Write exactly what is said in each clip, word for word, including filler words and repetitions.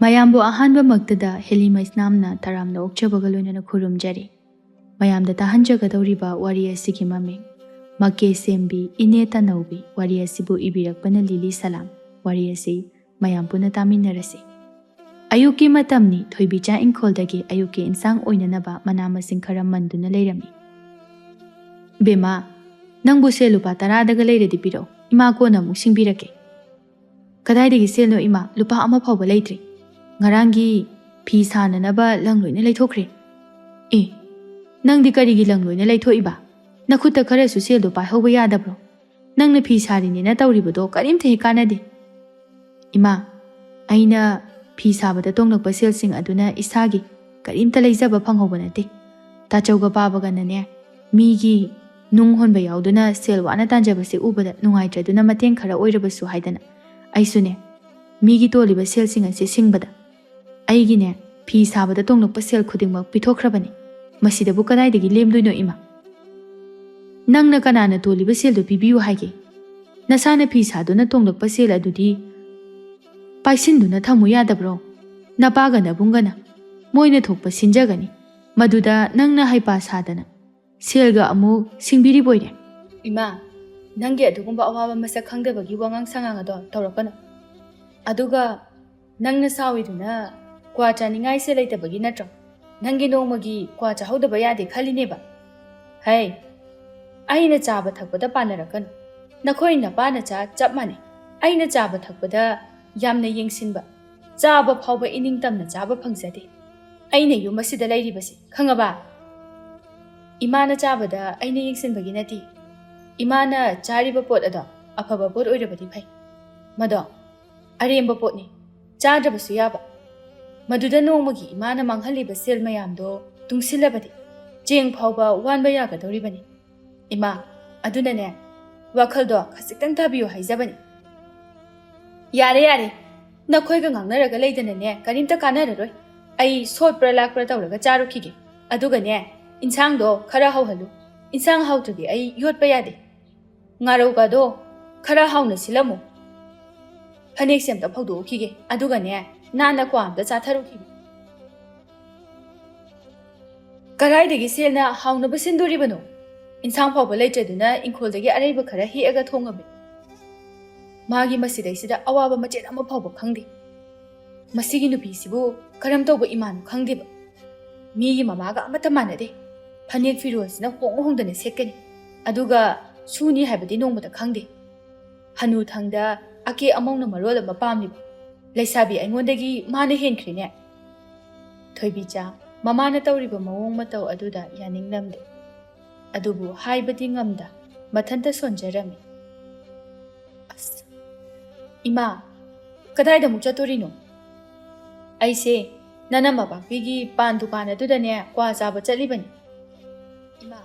ꯃꯌꯥꯝꯕꯨ ꯑꯍꯥꯟꯕꯃꯛꯇꯗ ꯍꯦꯂꯤꯃꯩꯁꯅꯥꯝꯅ ꯇꯔꯥꯝꯅ ꯑꯣꯛꯆꯕꯒ ꯂꯣꯏꯅꯅ ꯈꯨꯔꯨꯝꯖꯔꯤ꯫ ꯃꯌꯥꯝꯗ ꯇꯥꯍꯟꯖꯒꯗꯧꯔꯤꯕ ꯋꯥꯔꯤ ꯑꯁꯤꯒꯤ ꯃꯃꯤꯡ ꯃꯀꯦ ꯁꯦꯝꯕꯤ ꯏꯅꯦ ꯇꯅꯧꯕꯤ꯫ ꯋꯥꯔꯤ ꯑꯁꯤꯕꯨ ꯏꯕꯤꯔꯛꯄꯅ ꯂꯤꯂꯤ ꯁꯂꯥꯝ꯫ ꯋꯥꯔꯤ ꯑꯁꯤ ꯃꯌꯥꯝ ꯄꯨꯟꯅ ꯇꯥꯃꯤꯟꯅꯔꯁꯤ꯫ ꯑꯌꯨꯛꯀꯤ ꯃꯇꯝꯅꯤ꯫ ꯊꯣꯏꯕꯤꯆꯥ ꯏꯪꯈꯣꯜꯗꯒꯤ ꯑꯌꯨꯛꯀꯤ ꯏꯟꯁꯥꯡ ꯑꯣꯏꯅꯅꯕ ꯃꯅꯥ ꯃꯁꯤꯡ ꯈꯔ ꯃꯟꯗꯨꯅ ꯂꯩꯔꯝꯃꯤ꯫ "ꯕꯦꯝꯃ, ꯅꯪꯕꯨ ꯁꯦꯜ ꯂꯨꯄꯥ ꯇꯔꯥꯗꯒ ꯂꯩꯔꯗꯤ ꯄꯤꯔꯛꯑꯣ, ꯏꯃꯥ ꯀꯣꯟꯅ ꯑꯃꯨꯛ ꯁꯤꯡꯕꯤꯔꯛꯀꯦ꯫" "ꯀꯗꯥꯏꯗꯒꯤ ꯁꯦꯜꯅꯣ ꯏꯃꯥ? ꯂꯨꯄꯥ ꯑꯃ ꯐꯥꯎꯕ ꯂꯩꯇ꯭ꯔꯤ꯫ ꯉꯔꯥꯡꯒꯤ ꯐꯤ ꯁꯥꯅꯅꯕ ꯂꯪ ꯂꯣꯏꯅ ꯂꯩꯊꯣꯛꯈ꯭ꯔꯦ꯫" "ꯑꯦ, ꯅꯪꯗꯤ ꯀꯔꯤꯒꯤ ꯂꯪ ꯂꯣꯏꯅ ꯂꯩꯊꯣꯛꯏꯕ? ꯅꯈꯨꯠꯇ ꯈꯔꯁꯨ ꯁꯦꯜꯗꯣ ꯄꯥꯏꯍꯧꯕ ꯌꯥꯗꯕ꯭ꯔꯣ? ꯅꯪꯅ ꯐꯤ ꯁꯥꯔꯤꯅꯦꯅ ꯇꯧꯔꯤꯕꯗꯣ ꯀꯔꯤꯝꯇ ꯍꯦꯛ ꯀꯥꯟꯅꯗꯦ꯫" "ꯏꯃꯥ, ꯑꯩꯅ ꯐꯤ ꯁꯥꯕꯗ ꯇꯣꯡꯂꯛꯄ ꯁꯦꯜꯁꯤꯡ ꯑꯗꯨꯅ ꯏꯁꯥꯒꯤ ꯀꯔꯤꯝꯇ ꯂꯩꯖꯕ ꯐꯪꯍꯧꯕ ꯅꯠꯇꯦ꯫ ꯇꯥꯆꯧꯒ ꯄꯥꯕꯒꯅꯅꯦ, ꯃꯤꯒꯤ ꯅꯨꯡ ꯍꯣꯟꯕ ꯌꯥꯎꯗꯨꯅ ꯁꯦꯜ ꯋꯥꯅ ꯇꯥꯟꯖꯕꯁꯦ ꯎꯕꯗ ꯅꯨꯡꯉꯥꯏꯇ꯭ꯔꯗꯨꯅ ꯃꯇꯦꯡ ꯈꯔ ꯑꯣꯏꯔꯕꯁꯨ ꯍꯥꯏꯗꯅ ꯑꯩꯁꯨꯅꯦ, ꯃꯤꯒꯤ ꯇꯣꯜꯂꯤꯕ ꯁꯦꯜꯁꯤꯡ ꯑꯁꯦ ꯁꯤꯡꯕꯗ ꯑꯩꯒꯤꯅꯦ, ꯐꯤ ꯁꯥꯕꯗ ꯇꯣꯡꯂꯛꯄ ꯁꯦꯜ ꯈꯨꯗꯤꯡꯃꯛ ꯄꯤꯊꯣꯛꯈ꯭ꯔꯕꯅꯤ꯫ ꯃꯁꯤꯗꯕꯨ ꯀꯗꯥꯏꯗꯒꯤ ꯂꯦꯝꯗꯣꯏꯅꯣ ꯏꯃꯥ? ꯅꯪꯅ ꯀꯅꯥꯅ ꯇꯣꯜꯂꯤꯕ ꯁꯦꯜꯗꯨ ꯄꯤꯕꯤꯌꯨ ꯍꯥꯏꯒꯦ? ꯅꯁꯥꯅ ꯐꯤ ꯁꯥꯗꯨꯅ ꯇꯣꯡꯂꯛꯄ ꯁꯦꯜ ꯑꯗꯨꯗꯤ ꯄꯥꯏꯁꯤꯟꯗꯨꯅ ꯊꯝꯃꯨ ꯌꯥꯗꯕ꯭ꯔꯣ? ꯅꯄꯥꯒ ꯅꯕꯨꯡꯒꯅ ꯃꯣꯏꯅ ꯊꯣꯛꯄ ꯁꯤꯟꯖꯒꯅꯤ꯫ ꯃꯗꯨꯗ ꯅꯪꯅ ꯍꯩꯄꯥ ꯁꯥꯗꯅ ꯁꯦꯜꯒ ꯑꯃꯨꯛ ꯁꯤꯡꯕꯤꯔꯤꯕꯣꯏꯔꯦ꯫" "ꯏꯃꯥ, ꯅꯪꯒꯤ ꯑꯗꯨꯒꯨꯝꯕ ꯑꯋꯥꯕ ꯃꯁꯛ ꯈꯪꯗꯕꯒꯤ ꯋꯥꯉꯥꯡ ꯁꯉꯥꯡ ꯑꯗꯣ ꯇꯧꯔꯛꯀꯅꯨ꯫ ꯑꯗꯨꯒ ꯅꯪꯅ ꯁꯥꯎꯔꯤꯗꯨꯅ ꯀ꯭ꯋꯥ ꯆꯥꯅꯤꯡꯉꯥꯏꯁꯦ ꯂꯩꯇꯕꯒꯤ ꯅꯠꯇ꯭ꯔꯣ? ꯅꯪꯒꯤ ꯅꯣꯡꯃꯒꯤ ꯀ꯭ꯋꯥ ꯆꯥꯍꯧꯗꯕ ꯌꯥꯗꯦ ꯈꯜꯂꯤꯅꯦꯕ? ꯍꯩ, ꯑꯩꯅ ꯆꯥꯕ ꯊꯛꯄꯗ ꯄꯥꯟꯅꯔꯛꯀꯅꯨ꯫ ꯅꯈꯣꯏ ꯅꯄꯥ ꯅꯆꯥ ꯆꯞ ꯃꯥꯟꯅꯩ꯫ ꯑꯩꯅ ꯆꯥꯕ ꯊꯛꯄꯗ ꯌꯥꯝꯅ ꯌꯦꯡꯁꯤꯟꯕ, ꯆꯥꯕ ꯐꯥꯎꯕ ꯏꯅꯤꯡꯇꯝꯅ ꯆꯥꯕ ꯐꯪꯖꯗꯦ꯫ ꯑꯩꯅ ꯌꯨꯝ ꯑꯁꯤꯗ ꯂꯩꯔꯤꯕꯁꯤ ꯈꯪꯉꯕ? ꯏꯃꯥꯅ ꯆꯥꯕꯗ ꯑꯩꯅ ꯌꯦꯡꯁꯤꯟꯕꯒꯤ ꯅꯠꯇꯦ꯫ ꯏꯃꯥꯅ ꯆꯥꯔꯤꯕ ꯄꯣꯠ ꯑꯗꯣ ꯑꯐꯕ ꯄꯣꯠ ꯑꯣꯏꯔꯕꯗꯤ ꯐꯩ꯫ ꯃꯗꯣ ꯑꯔꯦꯝꯕ ꯄꯣꯠꯅꯤ, ꯆꯥꯗ꯭ꯔꯕꯁꯨ ꯌꯥꯕ꯫ ꯃꯗꯨꯗ ꯅꯣꯡꯃꯒꯤ ꯏꯃꯥꯅ ꯃꯥꯡꯍꯜꯂꯤꯕ ꯁꯦꯜ ꯃꯌꯥꯝꯗꯣ ꯇꯨꯡꯁꯤꯜꯂꯕꯗꯤ ꯆꯦꯡ ꯐꯥꯎꯕ ꯋꯥꯟꯕ ꯌꯥꯒꯗꯧꯔꯤꯕꯅꯤ꯫ ꯏꯃꯥ, ꯑꯗꯨꯅꯅꯦ, ꯋꯥꯈꯜꯗꯣ ꯈꯖꯤꯛꯇꯪ ꯇꯥꯕꯤꯌꯨ ꯍꯥꯏꯖꯕꯅꯤ꯫" "ꯌꯥꯔꯦ, ꯌꯥꯔꯦ꯫ ꯅꯈꯣꯏꯒ ꯉꯥꯡꯅꯔꯒ ꯂꯩꯗꯅꯅꯦ, ꯀꯔꯤꯝꯇ ꯀꯥꯟꯅꯔꯔꯣꯏ꯫ ꯑꯩ ꯁꯣꯠꯄ꯭ꯔꯥ ꯂꯥꯛꯄ꯭ꯔꯥ ꯇꯧꯔꯒ ꯆꯥꯔꯨꯈꯤꯒꯦ꯫ ꯑꯗꯨꯒꯅꯦ, ꯏꯟꯁꯥꯡꯗꯣ ꯈꯔ ꯍꯥꯎꯍꯜꯂꯨ꯫ ꯏꯟꯁꯥꯡ ꯍꯥꯎꯇ꯭ꯔꯗꯤ ꯑꯩ ꯌꯣꯠꯄ ꯌꯥꯗꯦ꯫ ꯉꯥꯔꯧꯒꯗꯣ ꯈꯔ ꯍꯥꯎꯅ ꯁꯤꯜꯂꯝꯃꯨ꯫ ꯐꯅꯦꯛꯁꯦ ꯑꯝꯇ ꯐꯧꯗꯣꯛꯎꯈꯤꯒꯦ꯫ ꯑꯗꯨꯒꯅꯦ, ꯅꯥꯟꯅ ꯀ꯭ꯋꯥ ꯑꯝꯇ ꯆꯥꯊꯔꯨꯈꯤꯒꯦ꯫ ꯀꯗꯥꯏꯗꯒꯤ ꯁꯦꯜꯅ ꯍꯥꯎꯅꯕ ꯁꯤꯟꯗꯣꯔꯤꯕꯅꯣ? ꯏꯟꯁꯥꯡ ꯐꯥꯎꯕ ꯂꯩꯇ꯭ꯔꯗꯨꯅ ꯏꯪꯈꯣꯜꯗꯒꯤ ꯑꯔꯩꯕ ꯈꯔ ꯍꯦꯛꯑꯒ ꯊꯣꯡꯉꯕꯅꯤ꯫ ꯃꯥꯒꯤ ꯃꯁꯤꯗꯩꯁꯤꯗ ꯑꯋꯥꯕ ꯃꯆꯦꯠ ꯑꯃ ꯐꯥꯎꯕ ꯈꯪꯗꯦ꯫ ꯃꯁꯤꯒꯤ ꯅꯨꯄꯤꯁꯤꯕꯨ ꯀꯔꯝ ꯇꯧꯕ ꯏꯃꯥꯅꯣ ꯈꯪꯗꯦꯕ꯫ ꯃꯤꯒꯤ ꯃꯃꯥꯒ ꯑꯃꯠꯇ ꯃꯥꯟꯅꯗꯦ꯫ ꯐꯅꯦꯛ ꯐꯤꯔꯣꯜꯁꯤꯅ ꯍꯣꯡ ꯍꯣꯡꯗꯅ ꯁꯦꯠꯀꯅꯤ, ꯑꯗꯨꯒ ꯁꯨꯅꯤ ꯍꯥꯏꯕꯗꯤ ꯅꯣꯡꯃꯇ ꯈꯪꯗꯦ꯫ ꯍꯅꯨꯊꯪꯗ ꯑꯀꯦ ꯑꯃꯧꯅ ꯃꯔꯣꯜ ꯑꯃ ꯄꯥꯝꯂꯤꯕ꯫ ꯂꯩꯁꯥꯕꯤ ꯑꯩꯉꯣꯟꯗꯒꯤ ꯃꯥꯅ ꯍꯦꯟꯈ꯭ꯔꯦꯅꯦ꯫ ꯊꯣꯏꯕꯤꯆꯥ ꯃꯃꯥꯅ ꯇꯧꯔꯤꯕ ꯃꯑꯣꯡ ꯃꯇꯧ ꯑꯗꯨꯗ ꯌꯥꯅꯤꯡꯂꯝꯗꯦ꯫ ꯑꯗꯨꯕꯨ ꯍꯥꯏꯕꯗꯤ ꯉꯝꯗ ꯃꯊꯟꯇ ꯁꯣꯟꯖꯔꯝꯃꯤ꯫ ꯑꯁ, ꯏꯃꯥ, ꯀꯗꯥꯏꯗ ꯑꯃꯨꯛ ꯆꯠꯇꯣꯔꯤꯅꯣ? ꯑꯩꯁꯦ ꯅꯅꯝꯃ ꯄꯥꯛꯄꯤꯒꯤ ꯄꯥꯟ ꯗꯨꯀꯥꯟ ꯑꯗꯨꯗꯅꯦ ꯀ꯭ꯋꯥ ꯆꯥꯕ ꯆꯠꯂꯤꯕꯅꯤ꯫ ꯏꯃꯥ,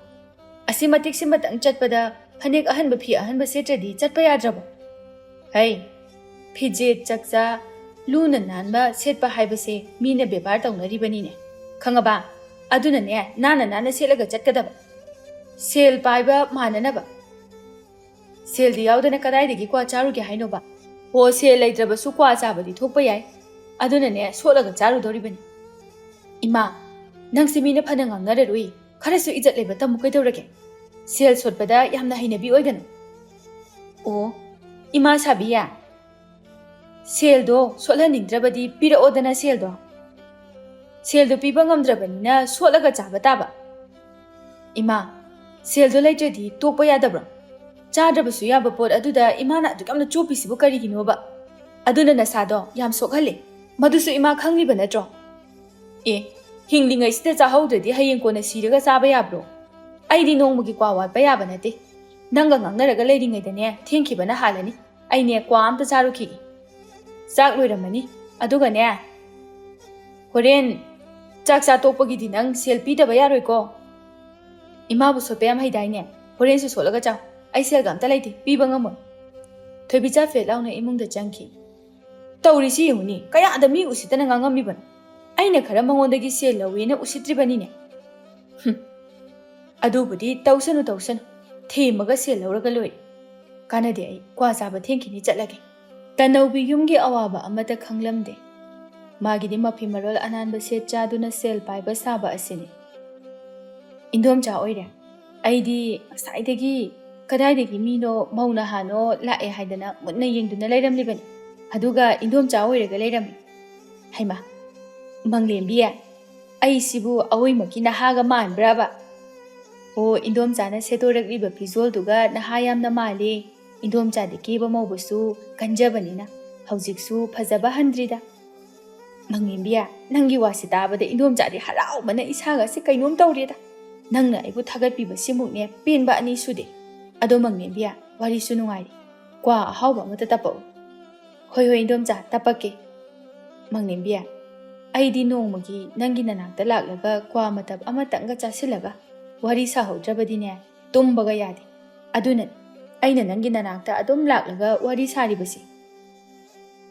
ꯑꯁꯤ ꯃꯇꯤꯛꯁꯤꯃꯇꯪ ꯆꯠꯄꯗ ꯐꯅꯦꯛ ꯑꯍꯟꯕ, ꯐꯤ ꯑꯍꯟꯕ ꯁꯦꯠꯇ꯭ꯔꯗꯤ ꯆꯠꯄ ꯌꯥꯗ꯭ꯔꯕꯣ? ꯍꯩ, ꯐꯤꯖꯦꯠ ꯆꯛꯆꯥ ꯂꯨꯅ ꯅꯥꯟꯕ ꯁꯦꯠꯄ ꯍꯥꯏꯕꯁꯦ ꯃꯤꯅ ꯕꯦꯕꯥꯔ ꯇꯧꯅꯔꯤꯕꯅꯤꯅꯦ, ꯈꯪꯉꯕ? ꯑꯗꯨꯅꯅꯦ ꯅꯥꯟꯅ ꯅꯥꯟꯅ ꯁꯦꯠꯂꯒ ꯆꯠꯀꯗꯕ, ꯁꯦꯜ ꯄꯥꯏꯕ ꯃꯥꯟꯅꯅꯕ꯫ ꯁꯦꯜꯗꯤ ꯌꯥꯎꯗꯅ ꯀꯗꯥꯏꯗꯒꯤ ꯀ꯭ꯋꯥ ꯆꯥꯔꯨꯒꯦ ꯍꯥꯏꯅꯣꯕ? ꯍꯣ, ꯁꯦꯜ ꯂꯩꯇ꯭ꯔꯕꯁꯨ ꯀ꯭ꯋꯥ ꯆꯥꯕꯗꯤ ꯊꯣꯛꯄ ꯌꯥꯏ꯫ ꯑꯗꯨꯅꯅꯦ ꯁꯣꯠꯂꯒ ꯆꯥꯔꯨꯗꯧꯔꯤꯕꯅꯤ꯫ ꯏꯃꯥ, ꯅꯪꯁꯦ ꯃꯤꯅ ꯐꯅ ꯉꯥꯡꯅꯔꯔꯣꯏ꯫ ꯈꯔꯁꯨ ꯏꯖꯠ ꯂꯩꯕ ꯇꯝꯃꯨ ꯀꯩꯗꯧꯔꯒꯦ? ꯁꯦꯜ ꯁꯣꯠꯄꯗ ꯌꯥꯝꯅ ꯍꯩꯅꯕꯤ ꯑꯣꯏꯒꯅꯨ꯫ ꯑꯣ, ꯏꯃꯥ ꯁꯥꯕꯤꯌꯦ, ꯁꯦꯜꯗꯣ ꯁꯣꯠꯍꯟꯅꯤꯡꯗ꯭ꯔꯕꯗꯤ ꯄꯤꯔꯛꯑꯣꯗꯅ ꯁꯦꯜꯗꯣ꯫ ꯁꯦꯜꯗꯣ ꯄꯤꯕ ꯉꯝꯗ꯭ꯔꯕꯅꯤꯅ ꯁꯣꯠꯂꯒ ꯆꯥꯕ ꯇꯥꯕ꯫ ꯏꯃꯥ, ꯁꯦꯜꯗꯣ ꯂꯩꯇ꯭ꯔꯗꯤ ꯇꯣꯛꯄ ꯌꯥꯗꯕ꯭ꯔꯣ? ꯆꯥꯗ꯭ꯔꯕꯁꯨ ꯌꯥꯕ ꯄꯣꯠ ꯑꯗꯨꯗ ꯏꯃꯥꯅ ꯑꯗꯨꯛ ꯌꯥꯝꯅ ꯆꯣꯞꯄꯤꯁꯤꯕꯨ ꯀꯔꯤꯒꯤꯅꯣꯕ? ꯑꯗꯨꯅ ꯅꯁꯥꯗꯣ ꯌꯥꯝ ꯁꯣꯛꯍꯜꯂꯦ꯫ ꯃꯗꯨꯁꯨ ꯏꯃꯥ ꯈꯪꯂꯤꯕ ꯅꯠꯇ꯭ꯔꯣ? ꯑꯦ, ꯍꯤꯡꯂꯤꯉꯩꯁꯤꯗ ꯆꯥꯍꯧꯗ꯭ꯔꯗꯤ ꯍꯌꯦꯡ ꯀꯣꯟꯅ ꯁꯤꯔꯒ ꯆꯥꯕ ꯌꯥꯕ꯭ꯔꯣ? ꯑꯩꯗꯤ ꯅꯣꯡꯃꯒꯤ ꯀ꯭ꯋꯥ ꯋꯥꯠꯄ ꯌꯥꯕ ꯅꯠꯇꯦ꯫ ꯅꯪꯒ ꯉꯥꯡꯅꯔꯒ ꯂꯩꯔꯤꯉꯩꯗꯅꯦ ꯊꯦꯡꯈꯤꯕꯅ ꯍꯥꯜꯂꯅꯤ꯫ ꯑꯩꯅꯦ ꯀ꯭ꯋꯥ ꯑꯝꯇ ꯆꯥꯔꯨꯈꯤꯒꯦ꯫ ꯆꯥꯛ ꯂꯣꯏꯔꯝꯃꯅꯤ꯫ ꯑꯗꯨꯒꯅꯦ, ꯍꯣꯔꯦꯟ ꯆꯥꯛ ꯆꯥ ꯇꯣꯛꯄꯒꯤꯗꯤ ꯅꯪ ꯁꯦꯜ ꯄꯤꯗꯕ ꯌꯥꯔꯣꯏꯀꯣ꯫ ꯏꯃꯥꯕꯨ ꯁꯣꯠꯄ ꯌꯥꯝ ꯍꯩꯗꯥꯏꯅꯦ? ꯍꯣꯔꯦꯟꯁꯨ ꯁꯣꯠꯂꯒ ꯆꯥꯎ꯫ ꯑꯩ ꯁꯦꯜꯒ ꯑꯝꯇ ꯂꯩꯇꯦ, ꯄꯤꯕ ꯉꯝꯃꯣꯏ꯫ ꯊꯣꯏꯕꯤꯆꯥ ꯐꯦꯠ ꯂꯥꯎꯅ ꯏꯃꯨꯡꯗ ꯆꯪꯈꯤ꯫ ꯇꯧꯔꯤꯁꯤ ꯌꯦꯡꯉꯨꯅꯦ, ꯀꯌꯥꯗ ꯃꯤ ꯎꯁꯤꯠꯇꯅ ꯉꯥꯡꯉꯝꯃꯤꯕꯅꯣ? ꯑꯩꯅ ꯈꯔ ꯃꯉꯣꯟꯗꯒꯤ ꯁꯦꯜ ꯂꯧꯋꯦꯅ ꯎꯁꯤꯠꯇ꯭ꯔꯤꯕꯅꯤꯅꯦ꯫ ꯍꯨꯝ, ꯑꯗꯨꯕꯨꯗꯤ ꯇꯧꯁꯅꯨ, ꯇꯧꯁꯅꯨ, ꯊꯦꯝꯃꯒ ꯁꯦꯜ ꯂꯧꯔꯒ ꯂꯣꯏꯔꯦ꯫ ꯀꯥꯟꯅꯗꯦ, ꯑꯩ ꯀ꯭ꯋꯥ ꯆꯥꯕ ꯊꯦꯡꯈꯤꯅꯤ, ꯆꯠꯂꯒꯦ꯫ ꯇꯅꯧꯕꯤ ꯌꯨꯝꯒꯤ ꯑꯋꯥꯕ ꯑꯃꯠꯇ ꯈꯪꯂꯝꯗꯦ꯫ ꯃꯥꯒꯤꯗꯤ ꯃꯐꯤ ꯃꯔꯣꯜ ꯑꯅꯥꯟꯕ ꯁꯦꯠ ꯆꯥꯗꯨꯅ ꯁꯦꯜ ꯄꯥꯏꯕ ꯁꯥꯕ ꯑꯁꯤꯅꯤ꯫ ꯏꯟꯗꯣꯝꯆꯥ ꯑꯣꯏꯔꯦ꯫ ꯑꯩꯗꯤ ꯉꯁꯥꯏꯗꯒꯤ ꯀꯗꯥꯏꯗꯒꯤ ꯃꯤꯅꯣ, ꯃꯧ ꯅꯍꯥꯅꯣ ꯂꯥꯛꯑꯦ ꯍꯥꯏꯗꯅ ꯃꯨꯟꯅ ꯌꯦꯡꯗꯨꯅ ꯂꯩꯔꯝꯂꯤꯕꯅꯤ꯫ ꯑꯗꯨꯒ ꯏꯟꯗꯣꯝꯆꯥ ꯑꯣꯏꯔꯒ ꯂꯩꯔꯝꯃꯤ꯫ ꯍꯩꯃꯥ, ꯃꯪꯂꯦꯝꯕꯤ, ꯑꯩꯁꯤꯕꯨ ꯑꯋꯣꯏꯃꯛꯀꯤ ꯅꯍꯥꯒ ꯃꯥꯟꯕ꯭ꯔꯕ? ꯑꯣ, ꯏꯟꯗꯣꯝꯆꯥꯅ ꯁꯦꯠꯇꯣꯔꯛꯂꯤꯕ ꯐꯤꯖꯣꯜꯗꯨꯒ ꯅꯍꯥ ꯌꯥꯝꯅ ꯃꯥꯜꯂꯦ꯫ ꯏꯟꯗꯣꯝꯆꯥꯗꯤ ꯀꯦꯕ ꯃꯧꯕꯁꯨ ꯀꯟꯖꯕꯅꯤꯅ ꯍꯧꯖꯤꯛꯁꯨ ꯐꯖꯕ ꯍꯟꯗ꯭ꯔꯤꯗ꯫ ꯃꯪꯂꯦꯝꯕꯤ, ꯅꯪꯒꯤ ꯋꯥꯁꯤ ꯇꯥꯕꯗ ꯏꯟꯗꯣꯝꯆꯥꯗꯤ ꯍꯔꯥꯎꯕꯅ ꯏꯁꯥꯒꯁꯦ ꯀꯩꯅꯣꯝ ꯇꯧꯔꯦꯗ꯫ ꯅꯪꯅ ꯑꯩꯕꯨ ꯊꯥꯒꯠꯄꯤꯕꯁꯤꯃꯨꯛꯅꯦ ꯄꯦꯟꯕ ꯑꯅꯤ ꯁꯨꯗꯦ꯫ ꯑꯗꯣ ꯃꯪꯂꯦꯝꯕꯤ, ꯋꯥꯔꯤꯁꯨ ꯅꯨꯡꯉꯥꯏꯔꯤ꯫ ꯀ꯭ꯋꯥ ꯑꯍꯥꯎꯕ ꯑꯃꯇ ꯇꯞꯄꯛꯎ꯫ ꯍꯣꯏ ꯍꯣꯏ ꯏꯟꯗꯣꯝꯆꯥ, ꯇꯞꯄꯛꯀꯦ꯫ ꯃꯪꯂꯦꯝꯕꯤ, ꯑꯩꯗꯤ ꯅꯣꯡꯃꯒꯤ ꯅꯪꯒꯤ ꯅꯅꯥꯛꯇ ꯂꯥꯛꯂꯒ ꯀ꯭ꯋꯥ ꯃꯇꯞ ꯑꯃꯇꯪꯒ ꯆꯥꯁꯤꯜꯂꯒ ꯋꯥꯔꯤ ꯁꯥꯍꯧꯗ꯭ꯔꯕꯗꯤꯅꯦ ꯇꯨꯝꯕꯒ ꯌꯥꯗꯦ꯫ ꯑꯗꯨꯅꯅꯤ ꯑꯩꯅ ꯅꯪꯒꯤ ꯅꯅꯥꯛꯇ ꯑꯗꯨꯝ ꯂꯥꯛꯂꯒ ꯋꯥꯔꯤ ꯁꯥꯔꯤꯕꯁꯦ꯫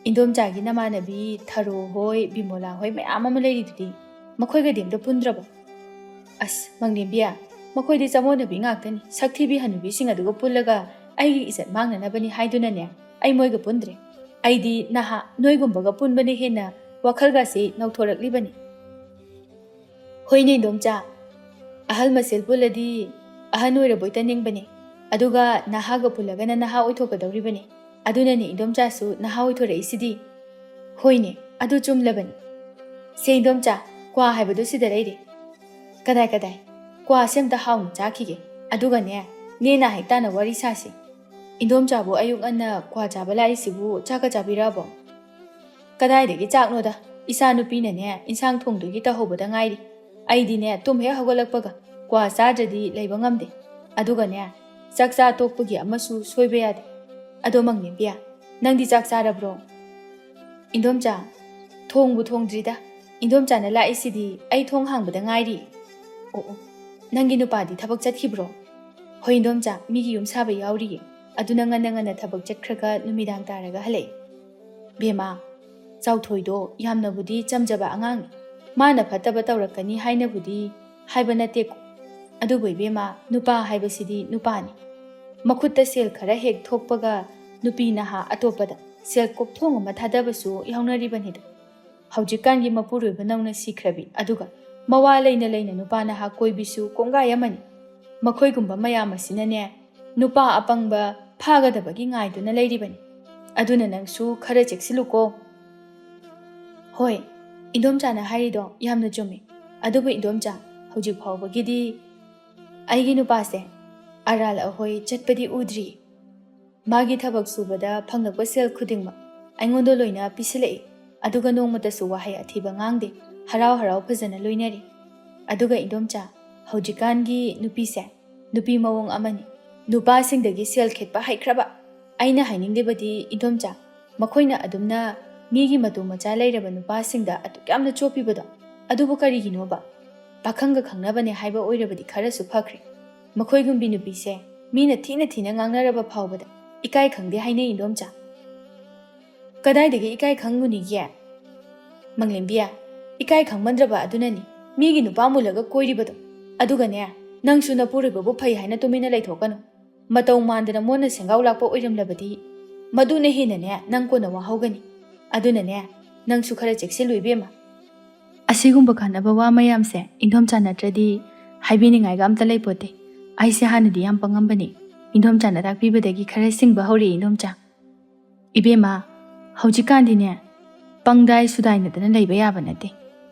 ꯏꯟꯗꯣꯝꯆꯥꯒꯤ ꯅꯃꯥꯟꯅꯕꯤ ꯊꯔꯣ ꯍꯣꯏ, ꯕꯤꯃꯣꯂꯥ ꯍꯣꯏ ꯃꯌꯥꯝ ꯑꯃ ꯂꯩꯔꯤꯗꯨꯗꯤ, ꯃꯈꯣꯏꯒꯗꯤ ꯑꯝꯇ ꯄꯨꯟꯗ꯭ꯔꯕꯣ? ꯑꯁ ꯃꯪꯂꯦꯝꯕꯤ, ꯃꯈꯣꯏꯗꯤ ꯆꯃꯣꯠꯅꯕꯤ ꯉꯥꯛꯇꯅꯤ꯫ ꯁꯛꯊꯤꯕꯤ ꯍꯅꯨꯕꯤꯁꯤꯡ ꯑꯗꯨꯒ ꯄꯨꯜꯂꯒ ꯑꯩꯒꯤ ꯏꯖꯠ ꯃꯥꯡꯅꯅꯕꯅꯤ ꯍꯥꯏꯗꯨꯅꯅꯦ ꯑꯩ ꯃꯣꯏꯒ ꯄꯨꯟꯗ꯭ꯔꯦ꯫ ꯑꯩꯗꯤ ꯅꯍꯥ ꯅꯣꯏꯒꯨꯝꯕꯒ ꯄꯨꯟꯕꯅ ꯍꯦꯟꯅ ꯋꯥꯈꯜꯒꯁꯤ ꯅꯧꯊꯣꯔꯛꯂꯤꯕꯅꯤ꯫ ꯍꯣꯏꯅꯦ ꯏꯟꯗꯣꯝꯆꯥ, ꯑꯍꯜ ꯃꯁꯦꯜ ꯄꯨꯜꯂꯗꯤ ꯑꯍꯟ ꯑꯣꯏꯔꯕꯣꯏ ꯇꯅꯤꯡꯕꯅꯦ, ꯑꯗꯨꯒ ꯅꯍꯥꯒ ꯄꯨꯜꯂꯒꯅ ꯅꯍꯥ ꯑꯣꯏꯊꯣꯛꯀꯗꯧꯔꯤꯕꯅꯤ꯫ ꯑꯗꯨꯅꯅꯦ ꯏꯟꯗꯣꯝꯆꯥꯁꯨ ꯅꯍꯥ ꯑꯣꯏꯊꯣꯔꯛꯏꯁꯤꯗꯤ꯫ ꯍꯣꯏꯅꯦ, ꯑꯗꯨ ꯆꯨꯝꯂꯕꯅꯤ꯫ ꯁꯦ ꯏꯟꯗꯣꯝꯆꯥ, ꯀ꯭ꯋꯥ ꯍꯥꯏꯕꯗꯨ ꯁꯤꯗ ꯂꯩꯔꯦ꯫ ꯀꯗꯥꯏ ꯀꯗꯥꯏ? ꯀ꯭ꯋꯥꯁꯦ ꯑꯝꯇ ꯍꯥꯎꯅ ꯆꯥꯈꯤꯒꯦ, ꯑꯗꯨꯒꯅꯦ ꯅꯦ ꯅꯥ ꯍꯦꯛ ꯇꯥꯅ ꯋꯥꯔꯤ ꯁꯥꯁꯤ꯫ ꯏꯟꯗꯣꯝꯆꯥꯕꯨ ꯑꯌꯨꯛ ꯉꯟꯅ ꯀ꯭ꯋꯥ ꯆꯥꯕ ꯂꯥꯛꯏꯁꯤꯕꯨ ꯆꯥꯛꯀ ꯆꯥꯕꯤꯔꯛꯑꯕꯣ? ꯀꯗꯥꯏꯗꯒꯤ ꯆꯥꯛꯅꯣꯗ, ꯏꯆꯥ ꯅꯨꯄꯤꯅꯅꯦ ꯏꯟꯁꯥꯡ ꯊꯣꯡꯗꯣꯏꯒꯤ ꯇꯧꯍꯧꯕꯗ ꯉꯥꯏꯔꯤ꯫ ꯑꯩꯗꯤꯅꯦ ꯇꯨꯝ ꯍꯦꯛ ꯍꯧꯒꯠꯂꯛꯄꯒ ꯀ꯭ꯋꯥ ꯆꯥꯗ꯭ꯔꯗꯤ ꯂꯩꯕ ꯉꯝꯗꯦ꯫ ꯑꯗꯨꯒꯅꯦ ꯆꯥꯛ ꯆꯥ ꯇꯣꯛꯄꯒꯤ ꯑꯃꯁꯨ ꯁꯣꯏꯕ ꯌꯥꯗꯦ꯫ ꯑꯗꯣ ꯃꯪꯂꯦꯝꯕꯤ, ꯅꯪꯗꯤ ꯆꯥꯛ ꯆꯥꯔꯕ꯭ꯔꯣ? ꯏꯟꯗꯣꯝꯆꯥ, ꯊꯣꯡꯕꯨ ꯊꯣꯡꯗ꯭ꯔꯤꯗ꯫ ꯏꯟꯗꯣꯝꯆꯥꯅ ꯂꯥꯛꯏꯁꯤꯗꯤ ꯑꯩ ꯊꯣꯡ ꯍꯥꯡꯕꯗ ꯉꯥꯏꯔꯤ꯫ ꯑꯣ ꯑꯣ, ꯅꯪꯒꯤ ꯅꯨꯄꯥꯗꯤ ꯊꯕꯛ ꯆꯠꯈꯤꯕ꯭ꯔꯣ? ꯍꯣꯏ ꯏꯟꯗꯣꯝꯆꯥ, ꯃꯤꯒꯤ ꯌꯨꯝ ꯁꯥꯕ ꯌꯥꯎꯔꯤꯌꯦ꯫ ꯑꯗꯨꯅ ꯉꯟꯅ ꯉꯟꯅ ꯊꯕꯛ ꯆꯠꯈ꯭ꯔꯒ ꯅꯨꯃꯤꯗꯥꯡ ꯇꯥꯔꯒ ꯍꯜꯂꯛꯑꯦ꯫ ꯕꯦꯝꯃ, ꯆꯥꯎꯊꯣꯏꯗꯣ ꯌꯥꯝꯅꯕꯨꯗꯤ ꯆꯝꯖꯕ ꯑꯉꯥꯡꯅꯤ꯫ ꯃꯥꯅ ꯐꯠꯇꯕ ꯇꯧꯔꯛꯀꯅꯤ ꯍꯥꯏꯅꯕꯨꯗꯤ ꯍꯥꯏꯕ ꯅꯠꯇꯦꯀꯣ꯫ ꯑꯗꯨꯕꯨ ꯏꯕꯦꯝꯃ, ꯅꯨꯄꯥ ꯍꯥꯏꯕꯁꯤꯗꯤ ꯅꯨꯄꯥꯅꯤ꯫ ꯃꯈꯨꯠꯇ ꯁꯦꯜ ꯈꯔ ꯍꯦꯛ ꯊꯣꯛꯄꯒ ꯅꯨꯄꯤ ꯅꯍꯥ ꯑꯇꯣꯞꯄꯗ ꯁꯦꯜ ꯀꯣꯛꯊꯣꯡ ꯑꯃ ꯊꯥꯗꯕꯁꯨ ꯌꯥꯎꯅꯔꯤꯕꯅꯤꯗ꯫ ꯍꯧꯖꯤꯛꯀꯥꯟꯒꯤ ꯃꯄꯨꯔꯣꯏꯕ ꯅꯧꯅ ꯁꯤꯈ꯭ꯔꯕꯤ, ꯑꯗꯨꯒ ꯃꯋꯥ ꯂꯩꯅ ꯂꯩꯅ ꯅꯨꯄꯥ ꯅꯍꯥ ꯀꯣꯏꯕꯤꯁꯨ ꯀꯣꯡꯒꯥꯏ ꯑꯃꯅꯤ꯫ ꯃꯈꯣꯏꯒꯨꯝꯕ ꯃꯌꯥꯝ ꯑꯁꯤꯅꯅꯦ, ꯅꯨꯄꯥ ꯑꯄꯪꯕ ꯐꯥꯒꯗꯕꯒꯤ ꯉꯥꯏꯗꯨꯅ ꯂꯩꯔꯤꯕꯅꯤ꯫ ꯑꯗꯨꯅ ꯅꯪꯁꯨ ꯈꯔ ꯆꯦꯛꯁꯤꯜꯂꯨꯀꯣ꯫ ꯍꯣꯏ, ꯏꯟꯗꯣꯝꯆꯥꯅ ꯍꯥꯏꯔꯤꯗꯣ ꯌꯥꯝꯅ ꯆꯨꯝꯃꯤ꯫ ꯑꯗꯨꯕꯨ ꯏꯟꯗꯣꯝꯆꯥ, ꯍꯧꯖꯤꯛ ꯐꯥꯎꯕꯒꯤꯗꯤ ꯑꯩꯒꯤ ꯅꯨꯄꯥꯁꯦ ꯑꯔꯥꯜ ꯑꯍꯣꯏ ꯆꯠꯄꯗꯤ ꯎꯗ꯭ꯔꯤ꯫ ꯃꯥꯒꯤ ꯊꯕꯛ ꯁꯨꯕꯗ ꯐꯪꯂꯛꯄ ꯁꯦꯜ ꯈꯨꯗꯤꯡꯃꯛ ꯑꯩꯉꯣꯟꯗ ꯂꯣꯏꯅ ꯄꯤꯁꯤꯜꯂꯛꯏ꯫ ꯑꯗꯨꯒ ꯅꯣꯡꯃꯇꯁꯨ ꯋꯥꯍꯩ ꯑꯊꯤꯕ ꯉꯥꯡꯗꯦ꯫ ꯍꯔꯥꯎ ꯍꯔꯥꯎ ꯐꯖꯅ ꯂꯣꯏꯅꯔꯤ꯫ ꯑꯗꯨꯒ ꯏꯟꯗꯣꯝꯆꯥ, ꯍꯧꯖꯤꯛꯀꯥꯟꯒꯤ ꯅꯨꯄꯤꯁꯦ ꯅꯨꯄꯤ ꯃꯑꯣꯡ ꯑꯃꯅꯤ꯫ ꯅꯨꯄꯥꯁꯤꯡꯗꯒꯤ ꯁꯦꯜ ꯈꯦꯠꯄ ꯍꯩꯈ꯭ꯔꯕ꯫ ꯑꯩꯅ ꯍꯥꯏꯅꯤꯡꯂꯤꯕꯗꯤ ꯏꯟꯗꯣꯝꯆꯥ, ꯃꯈꯣꯏꯅ ꯑꯗꯨꯝꯅ ꯃꯤꯒꯤ ꯃꯇꯨ ꯃꯆꯥ ꯂꯩꯔꯕ ꯅꯨꯄꯥꯁꯤꯡꯗ ꯑꯗꯨꯛ ꯌꯥꯝꯅ ꯆꯣꯞꯄꯤꯕꯗꯣ, ꯑꯗꯨꯕꯨ ꯀꯔꯤꯒꯤꯅꯣꯕ? ꯄꯥꯈꯪꯒ ꯈꯪꯅꯕꯅꯦ ꯍꯥꯏꯕ ꯑꯣꯏꯔꯕꯗꯤ ꯈꯔꯁꯨ ꯐꯈ꯭ꯔꯦ꯫ ꯃꯈꯣꯏꯒꯨꯝꯕꯤ ꯅꯨꯄꯤꯁꯦ ꯃꯤꯅ ꯊꯤꯅ ꯊꯤꯅ ꯉꯥꯡꯅꯔꯕ ꯐꯥꯎꯕꯗ ꯏꯀꯥꯏ ꯈꯪꯗꯦ ꯍꯥꯏꯅꯩ ꯏꯟꯗꯣꯝꯆꯥ꯫ ꯀꯗꯥꯏꯗꯒꯤ ꯏꯀꯥꯏ ꯈꯪꯉꯨꯅꯤꯒꯦ? ꯃꯪꯂꯦꯝꯕꯤ, ꯏꯀꯥꯏ ꯈꯪꯃꯟꯗ꯭ꯔꯕ ꯑꯗꯨꯅꯅꯤ ꯃꯤꯒꯤ ꯅꯨꯄꯥ ꯃꯨꯜꯂꯒ ꯀꯣꯏꯔꯤꯕꯗꯣ꯫ ꯑꯗꯨꯒꯅꯦ, ꯅꯪꯁꯨ ꯅꯄꯨꯔꯣꯏꯕꯕꯨ ꯐꯩ ꯍꯥꯏꯅ ꯇꯨꯃꯤꯟꯅ ꯂꯩꯊꯣꯛꯀꯅꯨ꯫ ꯃꯇꯧ ꯃꯥꯟꯗꯅ ꯃꯣꯟꯅ ꯁꯦꯡꯒꯥꯎ ꯂꯥꯛꯄ ꯑꯣꯏꯔꯝꯂꯕꯗꯤ ꯃꯗꯨꯅ ꯍꯦꯟꯅꯅꯦ ꯅꯪ ꯀꯣꯟꯅ ꯋꯥꯍꯧꯒꯅꯤ꯫ ꯑꯗꯨꯅꯅꯦ, ꯅꯪꯁꯨ ꯈꯔ ꯆꯦꯛꯁꯤꯜꯂꯨ ꯏꯕꯦꯝꯃ꯫ ꯑꯁꯤꯒꯨꯝꯕ ꯀꯥꯟꯅꯕ ꯋꯥ ꯃꯌꯥꯝꯁꯦ ꯏꯟꯗꯣꯝꯆꯥ ꯅꯠꯇ꯭ꯔꯗꯤ ꯍꯥꯏꯕꯤꯅꯤꯡꯉꯥꯏꯒ ꯑꯝꯇ ꯂꯩꯄꯣꯠꯇꯦ꯫ ꯑꯩꯁꯦ ꯍꯥꯟꯅꯗꯤ ꯌꯥꯝ ꯄꯪꯉꯝꯕꯅꯤ꯫ ꯏꯟꯗꯣꯝꯆꯥꯅ ꯇꯥꯛꯄꯤꯕꯗꯒꯤ ꯈꯔ ꯁꯤꯡꯕ ꯍꯧꯔꯛꯑꯦ ꯏꯟꯗꯣꯝꯆꯥ꯫ ꯏꯕꯦꯝꯃ, ꯍꯧꯖꯤꯛꯀꯥꯟꯗꯤꯅꯦ ꯄꯪꯗꯥꯏ ꯁꯨꯗꯥꯏꯅꯗꯅ ꯂꯩꯕ ꯌꯥꯕ ꯅꯠꯇꯦ꯫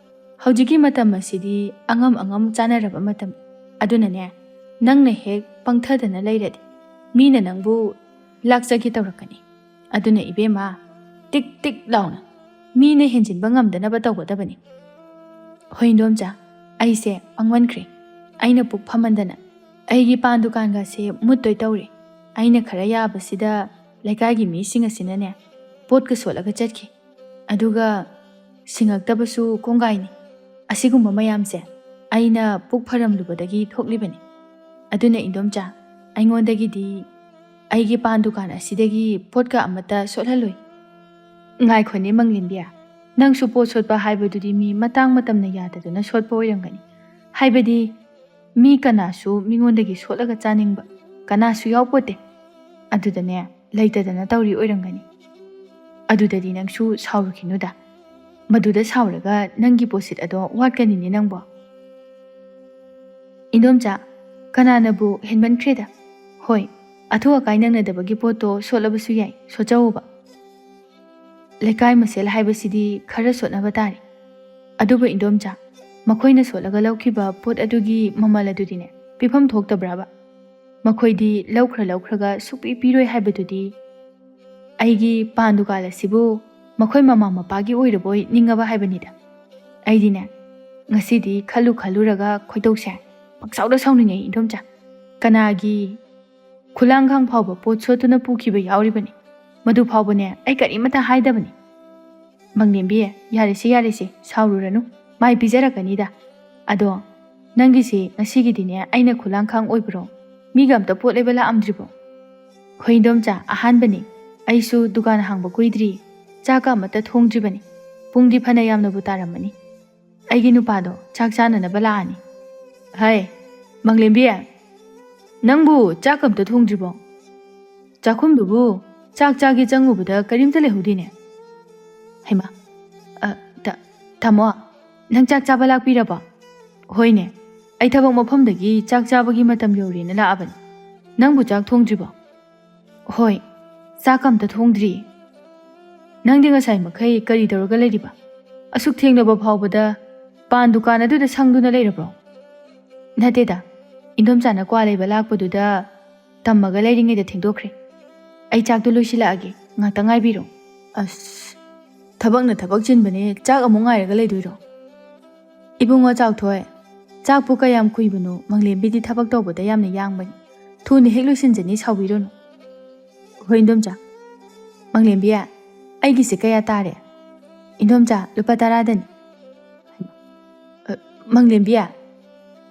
ꯍꯧꯖꯤꯛꯀꯤ ꯃꯇꯝ ꯑꯁꯤꯗꯤ ꯑꯉꯝ ꯑꯉꯝ ꯆꯥꯅꯔꯕ ꯃꯇꯝ꯫ ꯑꯗꯨꯅꯅꯦ, ꯅꯪꯅ ꯍꯦꯛ ꯄꯪꯊꯗꯅ ꯂꯩꯔꯗꯤ ꯃꯤꯅ ꯅꯪꯕꯨ ꯂꯥꯛꯆꯒꯦ ꯇꯧꯔꯛꯀꯅꯤ꯫ ꯑꯗꯨꯅ ꯏꯕꯦꯝꯃ, ꯇꯤꯛ ꯇꯤꯛ ꯂꯥꯎꯅ ꯃꯤꯅ ꯍꯦꯟꯖꯤꯟꯕ ꯉꯝꯗꯅꯕ ꯇꯧꯒꯗꯕꯅꯤ꯫ ꯍꯣꯏ ꯏꯟꯗꯣꯝꯆꯥ, ꯑꯩꯁꯦ ꯄꯪꯃꯟꯈ꯭ꯔꯦ꯫ ꯑꯩꯅ ꯄꯨꯛ ꯐꯝꯃꯟꯗꯅ ꯑꯩꯒꯤ ꯄꯥꯟ ꯗꯨꯀꯥꯟꯒꯁꯦ ꯃꯨꯠꯇꯣꯏ ꯇꯧꯔꯦ꯫ ꯑꯩꯅ ꯈꯔ ꯌꯥꯕꯁꯤꯗ ꯂꯩꯀꯥꯏꯒꯤ ꯃꯤꯁꯤꯡ ꯑꯁꯤꯅꯅꯦ ꯄꯣꯠꯀ ꯁꯣꯠꯂꯒ ꯆꯠꯈꯤ꯫ ꯑꯗꯨꯒ ꯁꯤꯡꯉꯛꯇꯕꯁꯨ ꯀꯣꯡꯒꯥꯏꯅꯤ꯫ ꯑꯁꯤꯒꯨꯝꯕ ꯃꯌꯥꯝꯁꯦ ꯑꯩꯅ ꯄꯨꯛ ꯐꯔꯝꯂꯨꯕꯗꯒꯤ ꯊꯣꯛꯂꯤꯕꯅꯤ꯫ ꯑꯗꯨꯅ ꯏꯟꯗꯣꯝꯆꯥ, ꯑꯩꯉꯣꯟꯗꯒꯤꯗꯤ ꯑꯩꯒꯤ ꯄꯥꯟ ꯗꯨꯀꯥꯟ ꯑꯁꯤꯗꯒꯤ ꯄꯣꯠꯀ ꯑꯃꯠꯇ ꯁꯣꯠꯍꯜꯂꯣꯏ꯫ ꯉꯥꯏꯈꯣꯅꯦ ꯃꯪꯂꯦꯝꯕꯤ, ꯅꯪꯁꯨ ꯄꯣꯠ ꯁꯣꯠꯄ ꯍꯥꯏꯕꯗꯨꯗꯤ ꯃꯤ ꯃꯇꯥꯡ ꯃꯇꯝꯅ ꯌꯥꯗꯗꯨꯅ ꯁꯣꯠꯄ ꯑꯣꯏꯔꯝꯒꯅꯤ꯫ ꯍꯥꯏꯕꯗꯤ ꯃꯤ ꯀꯅꯥꯁꯨ ꯃꯤꯉꯣꯟꯗꯒꯤ ꯁꯣꯠꯂꯒ ꯆꯥꯅꯤꯡꯕ ꯀꯅꯥꯁꯨ ꯌꯥꯎꯄꯣꯠꯇꯦ꯫ ꯑꯗꯨꯗꯅꯦ, ꯂꯩꯇꯗꯅ ꯇꯧꯔꯤ ꯑꯣꯏꯔꯝꯒꯅꯤ꯫ ꯑꯗꯨꯗꯗꯤ ꯅꯪꯁꯨ ꯁꯥꯎꯔꯨꯈꯤꯅꯨꯗ꯫ ꯃꯗꯨꯗ ꯁꯥꯎꯔꯒ ꯅꯪꯒꯤ ꯄꯣꯠꯁꯤꯠ ꯑꯗꯣ ꯋꯥꯠꯀꯅꯤꯅꯦ ꯅꯪꯕꯣ꯫ ꯏꯟꯗꯣꯝꯆꯥ, ꯀꯅꯥꯅꯕꯨ ꯍꯦꯟꯃꯟꯈ꯭ꯔꯦꯗ꯫ ꯍꯣꯏ, ꯑꯊꯨ ꯑꯀꯥꯏ ꯅꯪꯅꯗꯕꯒꯤ ꯄꯣꯠꯇꯣ ꯁꯣꯠꯂꯕꯁꯨ ꯌꯥꯏ, ꯁꯣꯠꯆꯧꯕ꯫ ꯂꯩꯀꯥꯏ ꯃꯁꯦꯜ ꯍꯥꯏꯕꯁꯤꯗꯤ ꯈꯔ ꯁꯣꯠꯅꯕ ꯇꯥꯔꯦ꯫ ꯑꯗꯨꯕꯨ ꯏꯟꯗꯣꯝꯆꯥ, ꯃꯈꯣꯏꯅ ꯁꯣꯠꯂꯒ ꯂꯧꯈꯤꯕ ꯄꯣꯠ ꯑꯗꯨꯒꯤ ꯃꯃꯜ ꯑꯗꯨꯗꯤꯅꯦ, ꯄꯤꯐꯝ ꯊꯣꯛꯇꯕ꯭ꯔꯕ? ꯃꯈꯣꯏꯗꯤ ꯂꯧꯈ꯭ꯔ ꯂꯧꯈ꯭ꯔꯒ ꯁꯨꯛꯄꯤ ꯄꯤꯔꯣꯏ ꯍꯥꯏꯕꯗꯨꯗꯤ꯫ ꯑꯩꯒꯤ ꯄꯥꯟ ꯗꯨꯀꯥꯟ ꯑꯁꯤꯕꯨ ꯃꯈꯣꯏ ꯃꯃꯥ ꯃꯄꯥꯒꯤ ꯑꯣꯏꯔꯕꯣꯏ ꯅꯤꯡꯉꯕ ꯍꯥꯏꯕꯅꯤꯗ꯫ ꯑꯩꯗꯤꯅꯦ, ꯉꯁꯤꯗꯤ ꯈꯜꯂꯨ ꯈꯜꯂꯨꯔꯒ ꯈꯣꯏꯗꯧꯁꯦ ꯄꯪꯁꯥꯎꯗ ꯁꯥꯎꯅꯤꯡꯉꯦ ꯏꯟꯗꯣꯝꯆꯥ꯫ ꯀꯅꯥꯒꯤ ꯈꯨꯂꯥꯡꯈꯥꯡ ꯐꯥꯎꯕ ꯄꯣꯠ ꯁꯣꯠꯇꯨꯅ ꯄꯨꯈꯤꯕ ꯌꯥꯎꯔꯤꯕꯅꯤ꯫ ꯃꯗꯨ ꯐꯥꯎꯕꯅꯦ, ꯑꯩ ꯀꯔꯤꯃꯠꯇ ꯍꯥꯏꯗꯕꯅꯤ꯫ ꯃꯪꯂꯦꯝꯕꯤ, ꯌꯥꯔꯦꯁꯦ, ꯌꯥꯔꯦꯁꯦ, ꯁꯥꯎꯔꯨꯔꯅꯨ꯫ ꯃꯥꯏ ꯄꯤꯖꯔꯛꯀꯅꯤꯗ꯫ ꯑꯗꯣ ꯅꯪꯒꯤꯁꯦ ꯉꯁꯤꯒꯤꯗꯤꯅꯦ, ꯑꯩꯅ ꯈꯨꯂꯥꯡꯈꯥꯡ ꯑꯣꯏꯕ꯭ꯔꯣ? ꯃꯤꯒ ꯑꯝꯇ ꯄꯣꯠ ꯂꯩꯕ ꯂꯥꯛꯑꯝꯗ꯭ꯔꯤꯕꯣ? ꯍꯣꯏ ꯏꯟꯗꯣꯝꯆꯥ, ꯑꯍꯥꯟꯕꯅꯤ꯫ ꯑꯩꯁꯨ ꯗꯨꯀꯥꯟ ꯍꯥꯡꯕ ꯀꯨꯏꯗ꯭ꯔꯤ꯫ ꯆꯥꯛꯀ ꯑꯃꯠꯇ ꯊꯣꯡꯗ꯭ꯔꯤꯕꯅꯤ꯫ ꯄꯨꯡꯗꯤ ꯐꯅ ꯌꯥꯝꯅꯕꯨ ꯇꯥꯔꯝꯃꯅꯤ꯫ ꯑꯩꯒꯤ ꯅꯨꯄꯥꯗꯣ ꯆꯥꯛ ꯆꯥꯅꯅꯕ ꯂꯥꯛꯑꯅꯤ꯫ ꯍꯥꯏ, ꯃꯪꯂꯦꯝꯕꯤ, ꯅꯪꯕꯨ ꯆꯥꯛ ꯑꯝꯇ ꯊꯣꯡꯗ꯭ꯔꯤꯕꯣ? ꯆꯥꯛꯈꯨꯝꯗꯨꯕꯨ ꯆꯥꯛ ꯆꯥꯒꯦ ꯆꯪꯉꯨꯕꯗ ꯀꯔꯤꯝꯇ ꯂꯩꯍꯧꯗꯦꯅꯦ꯫ ꯍꯩꯃꯥ, ꯑ, ꯇ-, ꯇꯥꯃꯣ, ꯅꯪ ꯆꯥꯛ ꯆꯥꯕ ꯂꯥꯛꯄꯤꯔꯕꯣ? ꯍꯣꯏꯅꯦ, ꯑꯩ ꯊꯕꯛ ꯃꯐꯝꯗꯒꯤ ꯆꯥꯛ ꯆꯥꯕꯒꯤ ꯃꯇꯝ ꯌꯧꯔꯦꯅ ꯂꯥꯛꯑꯕꯅꯤ꯫ ꯅꯪꯕꯨ ꯆꯥꯛ ꯊꯣꯡꯗ꯭ꯔꯤꯕꯣ? ꯍꯣꯏ, ꯆꯥꯛ ꯑꯝꯇ ꯊꯣꯡꯗ꯭ꯔꯤ꯫ ꯅꯪꯗꯤ ꯉꯁꯥꯏ ꯃꯈꯩ ꯀꯔꯤ ꯇꯧꯔꯒ ꯂꯩꯔꯤꯕ? ꯑꯁꯨꯛ ꯊꯦꯡꯂꯕ ꯐꯥꯎꯕꯗ ꯄꯥꯟ ꯗꯨꯀꯥꯟ ꯑꯗꯨꯗ ꯁꯪꯗꯨꯅ ꯂꯩꯔꯕ꯭ꯔꯣ? ꯅꯠꯇꯦꯗ, ꯏꯟꯗꯣꯝꯆꯥꯅ ꯀ꯭ꯋꯥ ꯂꯩꯕ ꯂꯥꯛꯄꯗꯨꯗ ꯇꯝꯃꯒ ꯂꯩꯔꯤꯉꯩꯗ ꯊꯦꯡꯗꯣꯛꯈ꯭ꯔꯦ꯫ ꯑꯩ ꯆꯥꯛꯇꯣ ꯂꯣꯏꯁꯤꯜꯂꯛꯑꯒꯦ, ꯉꯥꯛꯇ ꯉꯥꯏꯕꯤꯔꯣ꯫ ꯑꯁ, ꯊꯕꯛꯅ ꯊꯕꯛ ꯆꯤꯟꯕꯅꯦ, ꯆꯥꯛ ꯑꯃꯨꯛ ꯉꯥꯏꯔꯒ ꯂꯩꯗꯣꯏꯔꯣ? ꯏꯕꯨꯡꯉꯣ ꯆꯥꯎꯊꯣꯏ, ꯆꯥꯛꯄꯨ ꯀꯌꯥꯝ ꯀꯨꯏꯕꯅꯣ? ꯃꯪꯂꯦꯝꯕꯤꯗꯤ ꯊꯕꯛ ꯇꯧꯕꯗ ꯌꯥꯝꯅ ꯌꯥꯡꯕꯅꯤ꯫ ꯊꯨꯅ ꯍꯦꯛ ꯂꯣꯏꯁꯤꯟꯖꯅꯤ, ꯁꯥꯎꯕꯤꯔꯨꯅꯨ꯫ ꯍꯣꯏ ꯏꯟꯗꯣꯝꯆꯥ꯫ ꯃꯪꯂꯦꯝꯕꯤ, ꯑꯩꯒꯤꯁꯦ ꯀꯌꯥ ꯇꯥꯔꯦ? ꯏꯟꯗꯣꯝꯆꯥ, ꯂꯨꯄꯥ ꯇꯔꯥꯗꯅꯤ꯫ ꯑ, ꯃꯪꯂꯦꯝꯕꯤ,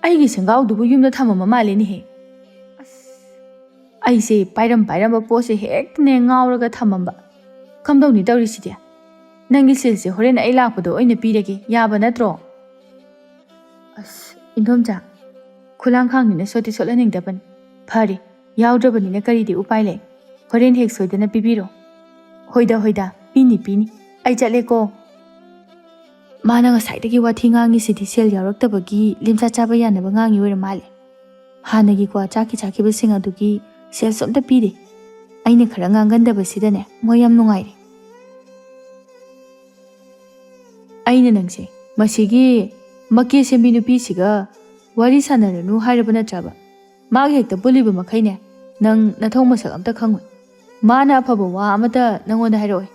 ꯑꯩꯒꯤ ꯁꯦꯡꯒꯥꯎꯗꯨꯕꯨ ꯌꯨꯝꯗ ꯊꯝꯃꯝꯕ ꯃꯥꯜꯂꯦꯅꯦꯍꯦ꯫ ꯑꯁ, ꯑꯩꯁꯦ ꯄꯥꯏꯔꯝ ꯄꯥꯏꯔꯝꯕ ꯄꯣꯠꯁꯦ ꯍꯦꯛꯇꯅꯦ ꯉꯥꯎꯔꯒ ꯊꯝꯃꯝꯕ꯫ ꯀꯝꯗꯧꯅꯤ ꯇꯧꯔꯤꯁꯤꯗꯤ? ꯅꯪꯒꯤ ꯁꯤꯜꯁꯦ ꯍꯣꯔꯦꯟ ꯑꯩ ꯂꯥꯛꯄꯗ ꯑꯣꯏꯅ ꯄꯤꯔꯒꯦ, ꯌꯥꯕ ꯅꯠꯇ꯭ꯔꯣ? ꯑꯁ, ꯏꯟꯗꯣꯝꯆꯥ, ꯈꯨꯂꯥꯡꯈꯥꯡꯅꯤꯅ ꯁꯣꯠꯇꯤ ꯁꯣꯠꯍꯟꯅꯤꯡꯗꯕꯅꯤ꯫ ꯐꯔꯦ, ꯌꯥꯎꯗ꯭ꯔꯕꯅꯤꯅ ꯀꯔꯤꯗꯤ ꯎꯄꯥꯏ ꯂꯩ? ꯍꯣꯔꯦꯟ ꯍꯦꯛ ꯁꯣꯏꯗꯅ ꯄꯤꯕꯤꯔꯣ꯫ ꯍꯣꯏꯗ, ꯍꯣꯏꯗ, ꯄꯤꯅꯤ, ꯄꯤꯅꯤ꯫ ꯑꯩ ꯆꯠꯂꯦꯀꯣ꯫ ꯃꯥꯅ ꯉꯁꯥꯏꯗꯒꯤ ꯋꯥꯊꯤ ꯉꯥꯡꯉꯤꯁꯤꯗꯤ ꯁꯦꯜ ꯌꯥꯎꯔꯛꯇꯕꯒꯤ ꯂꯦꯝꯖꯥ ꯆꯥꯕ ꯌꯥꯅꯕ ꯉꯥꯡꯉꯤ ꯑꯣꯏꯔ ꯃꯥꯜꯂꯦ꯫ ꯍꯥꯟꯅꯒꯤ ꯀ꯭ꯋꯥ ꯆꯥꯈꯤ ꯆꯥꯈꯤꯕꯁꯤꯡ ꯑꯗꯨꯒꯤ ꯁꯦꯜꯁꯨ ꯑꯝꯇ ꯄꯤꯗꯦ꯫ ꯑꯩꯅ ꯈꯔ ꯉꯥꯡꯒꯟꯗꯕꯁꯤꯗꯅꯦ ꯃꯣꯏ ꯌꯥꯝ ꯅꯨꯡꯉꯥꯏꯔꯦ꯫ ꯑꯩꯅ ꯅꯪꯁꯦ ꯃꯁꯤꯒꯤ ꯃꯀꯦ ꯁꯦꯝꯕꯤ ꯅꯨꯄꯤꯁꯤꯒ ꯋꯥꯔꯤ ꯁꯥꯟꯅꯔꯅꯨ ꯍꯥꯏꯔꯕ ꯅꯠꯇ꯭ꯔꯕ? ꯃꯥꯒ ꯍꯦꯛꯇ ꯄꯨꯜꯂꯤꯕ ꯃꯈꯩꯅꯦ, ꯅꯪ ꯅꯊꯧ ꯃꯁꯛ ꯑꯝꯇ ꯈꯪꯉꯣꯏ꯫ ꯃꯥꯅ ꯑꯐꯕ ꯋꯥ ꯑꯃꯇ ꯅꯪꯉꯣꯟꯗ ꯍꯥꯏꯔꯛꯑꯣꯏ꯫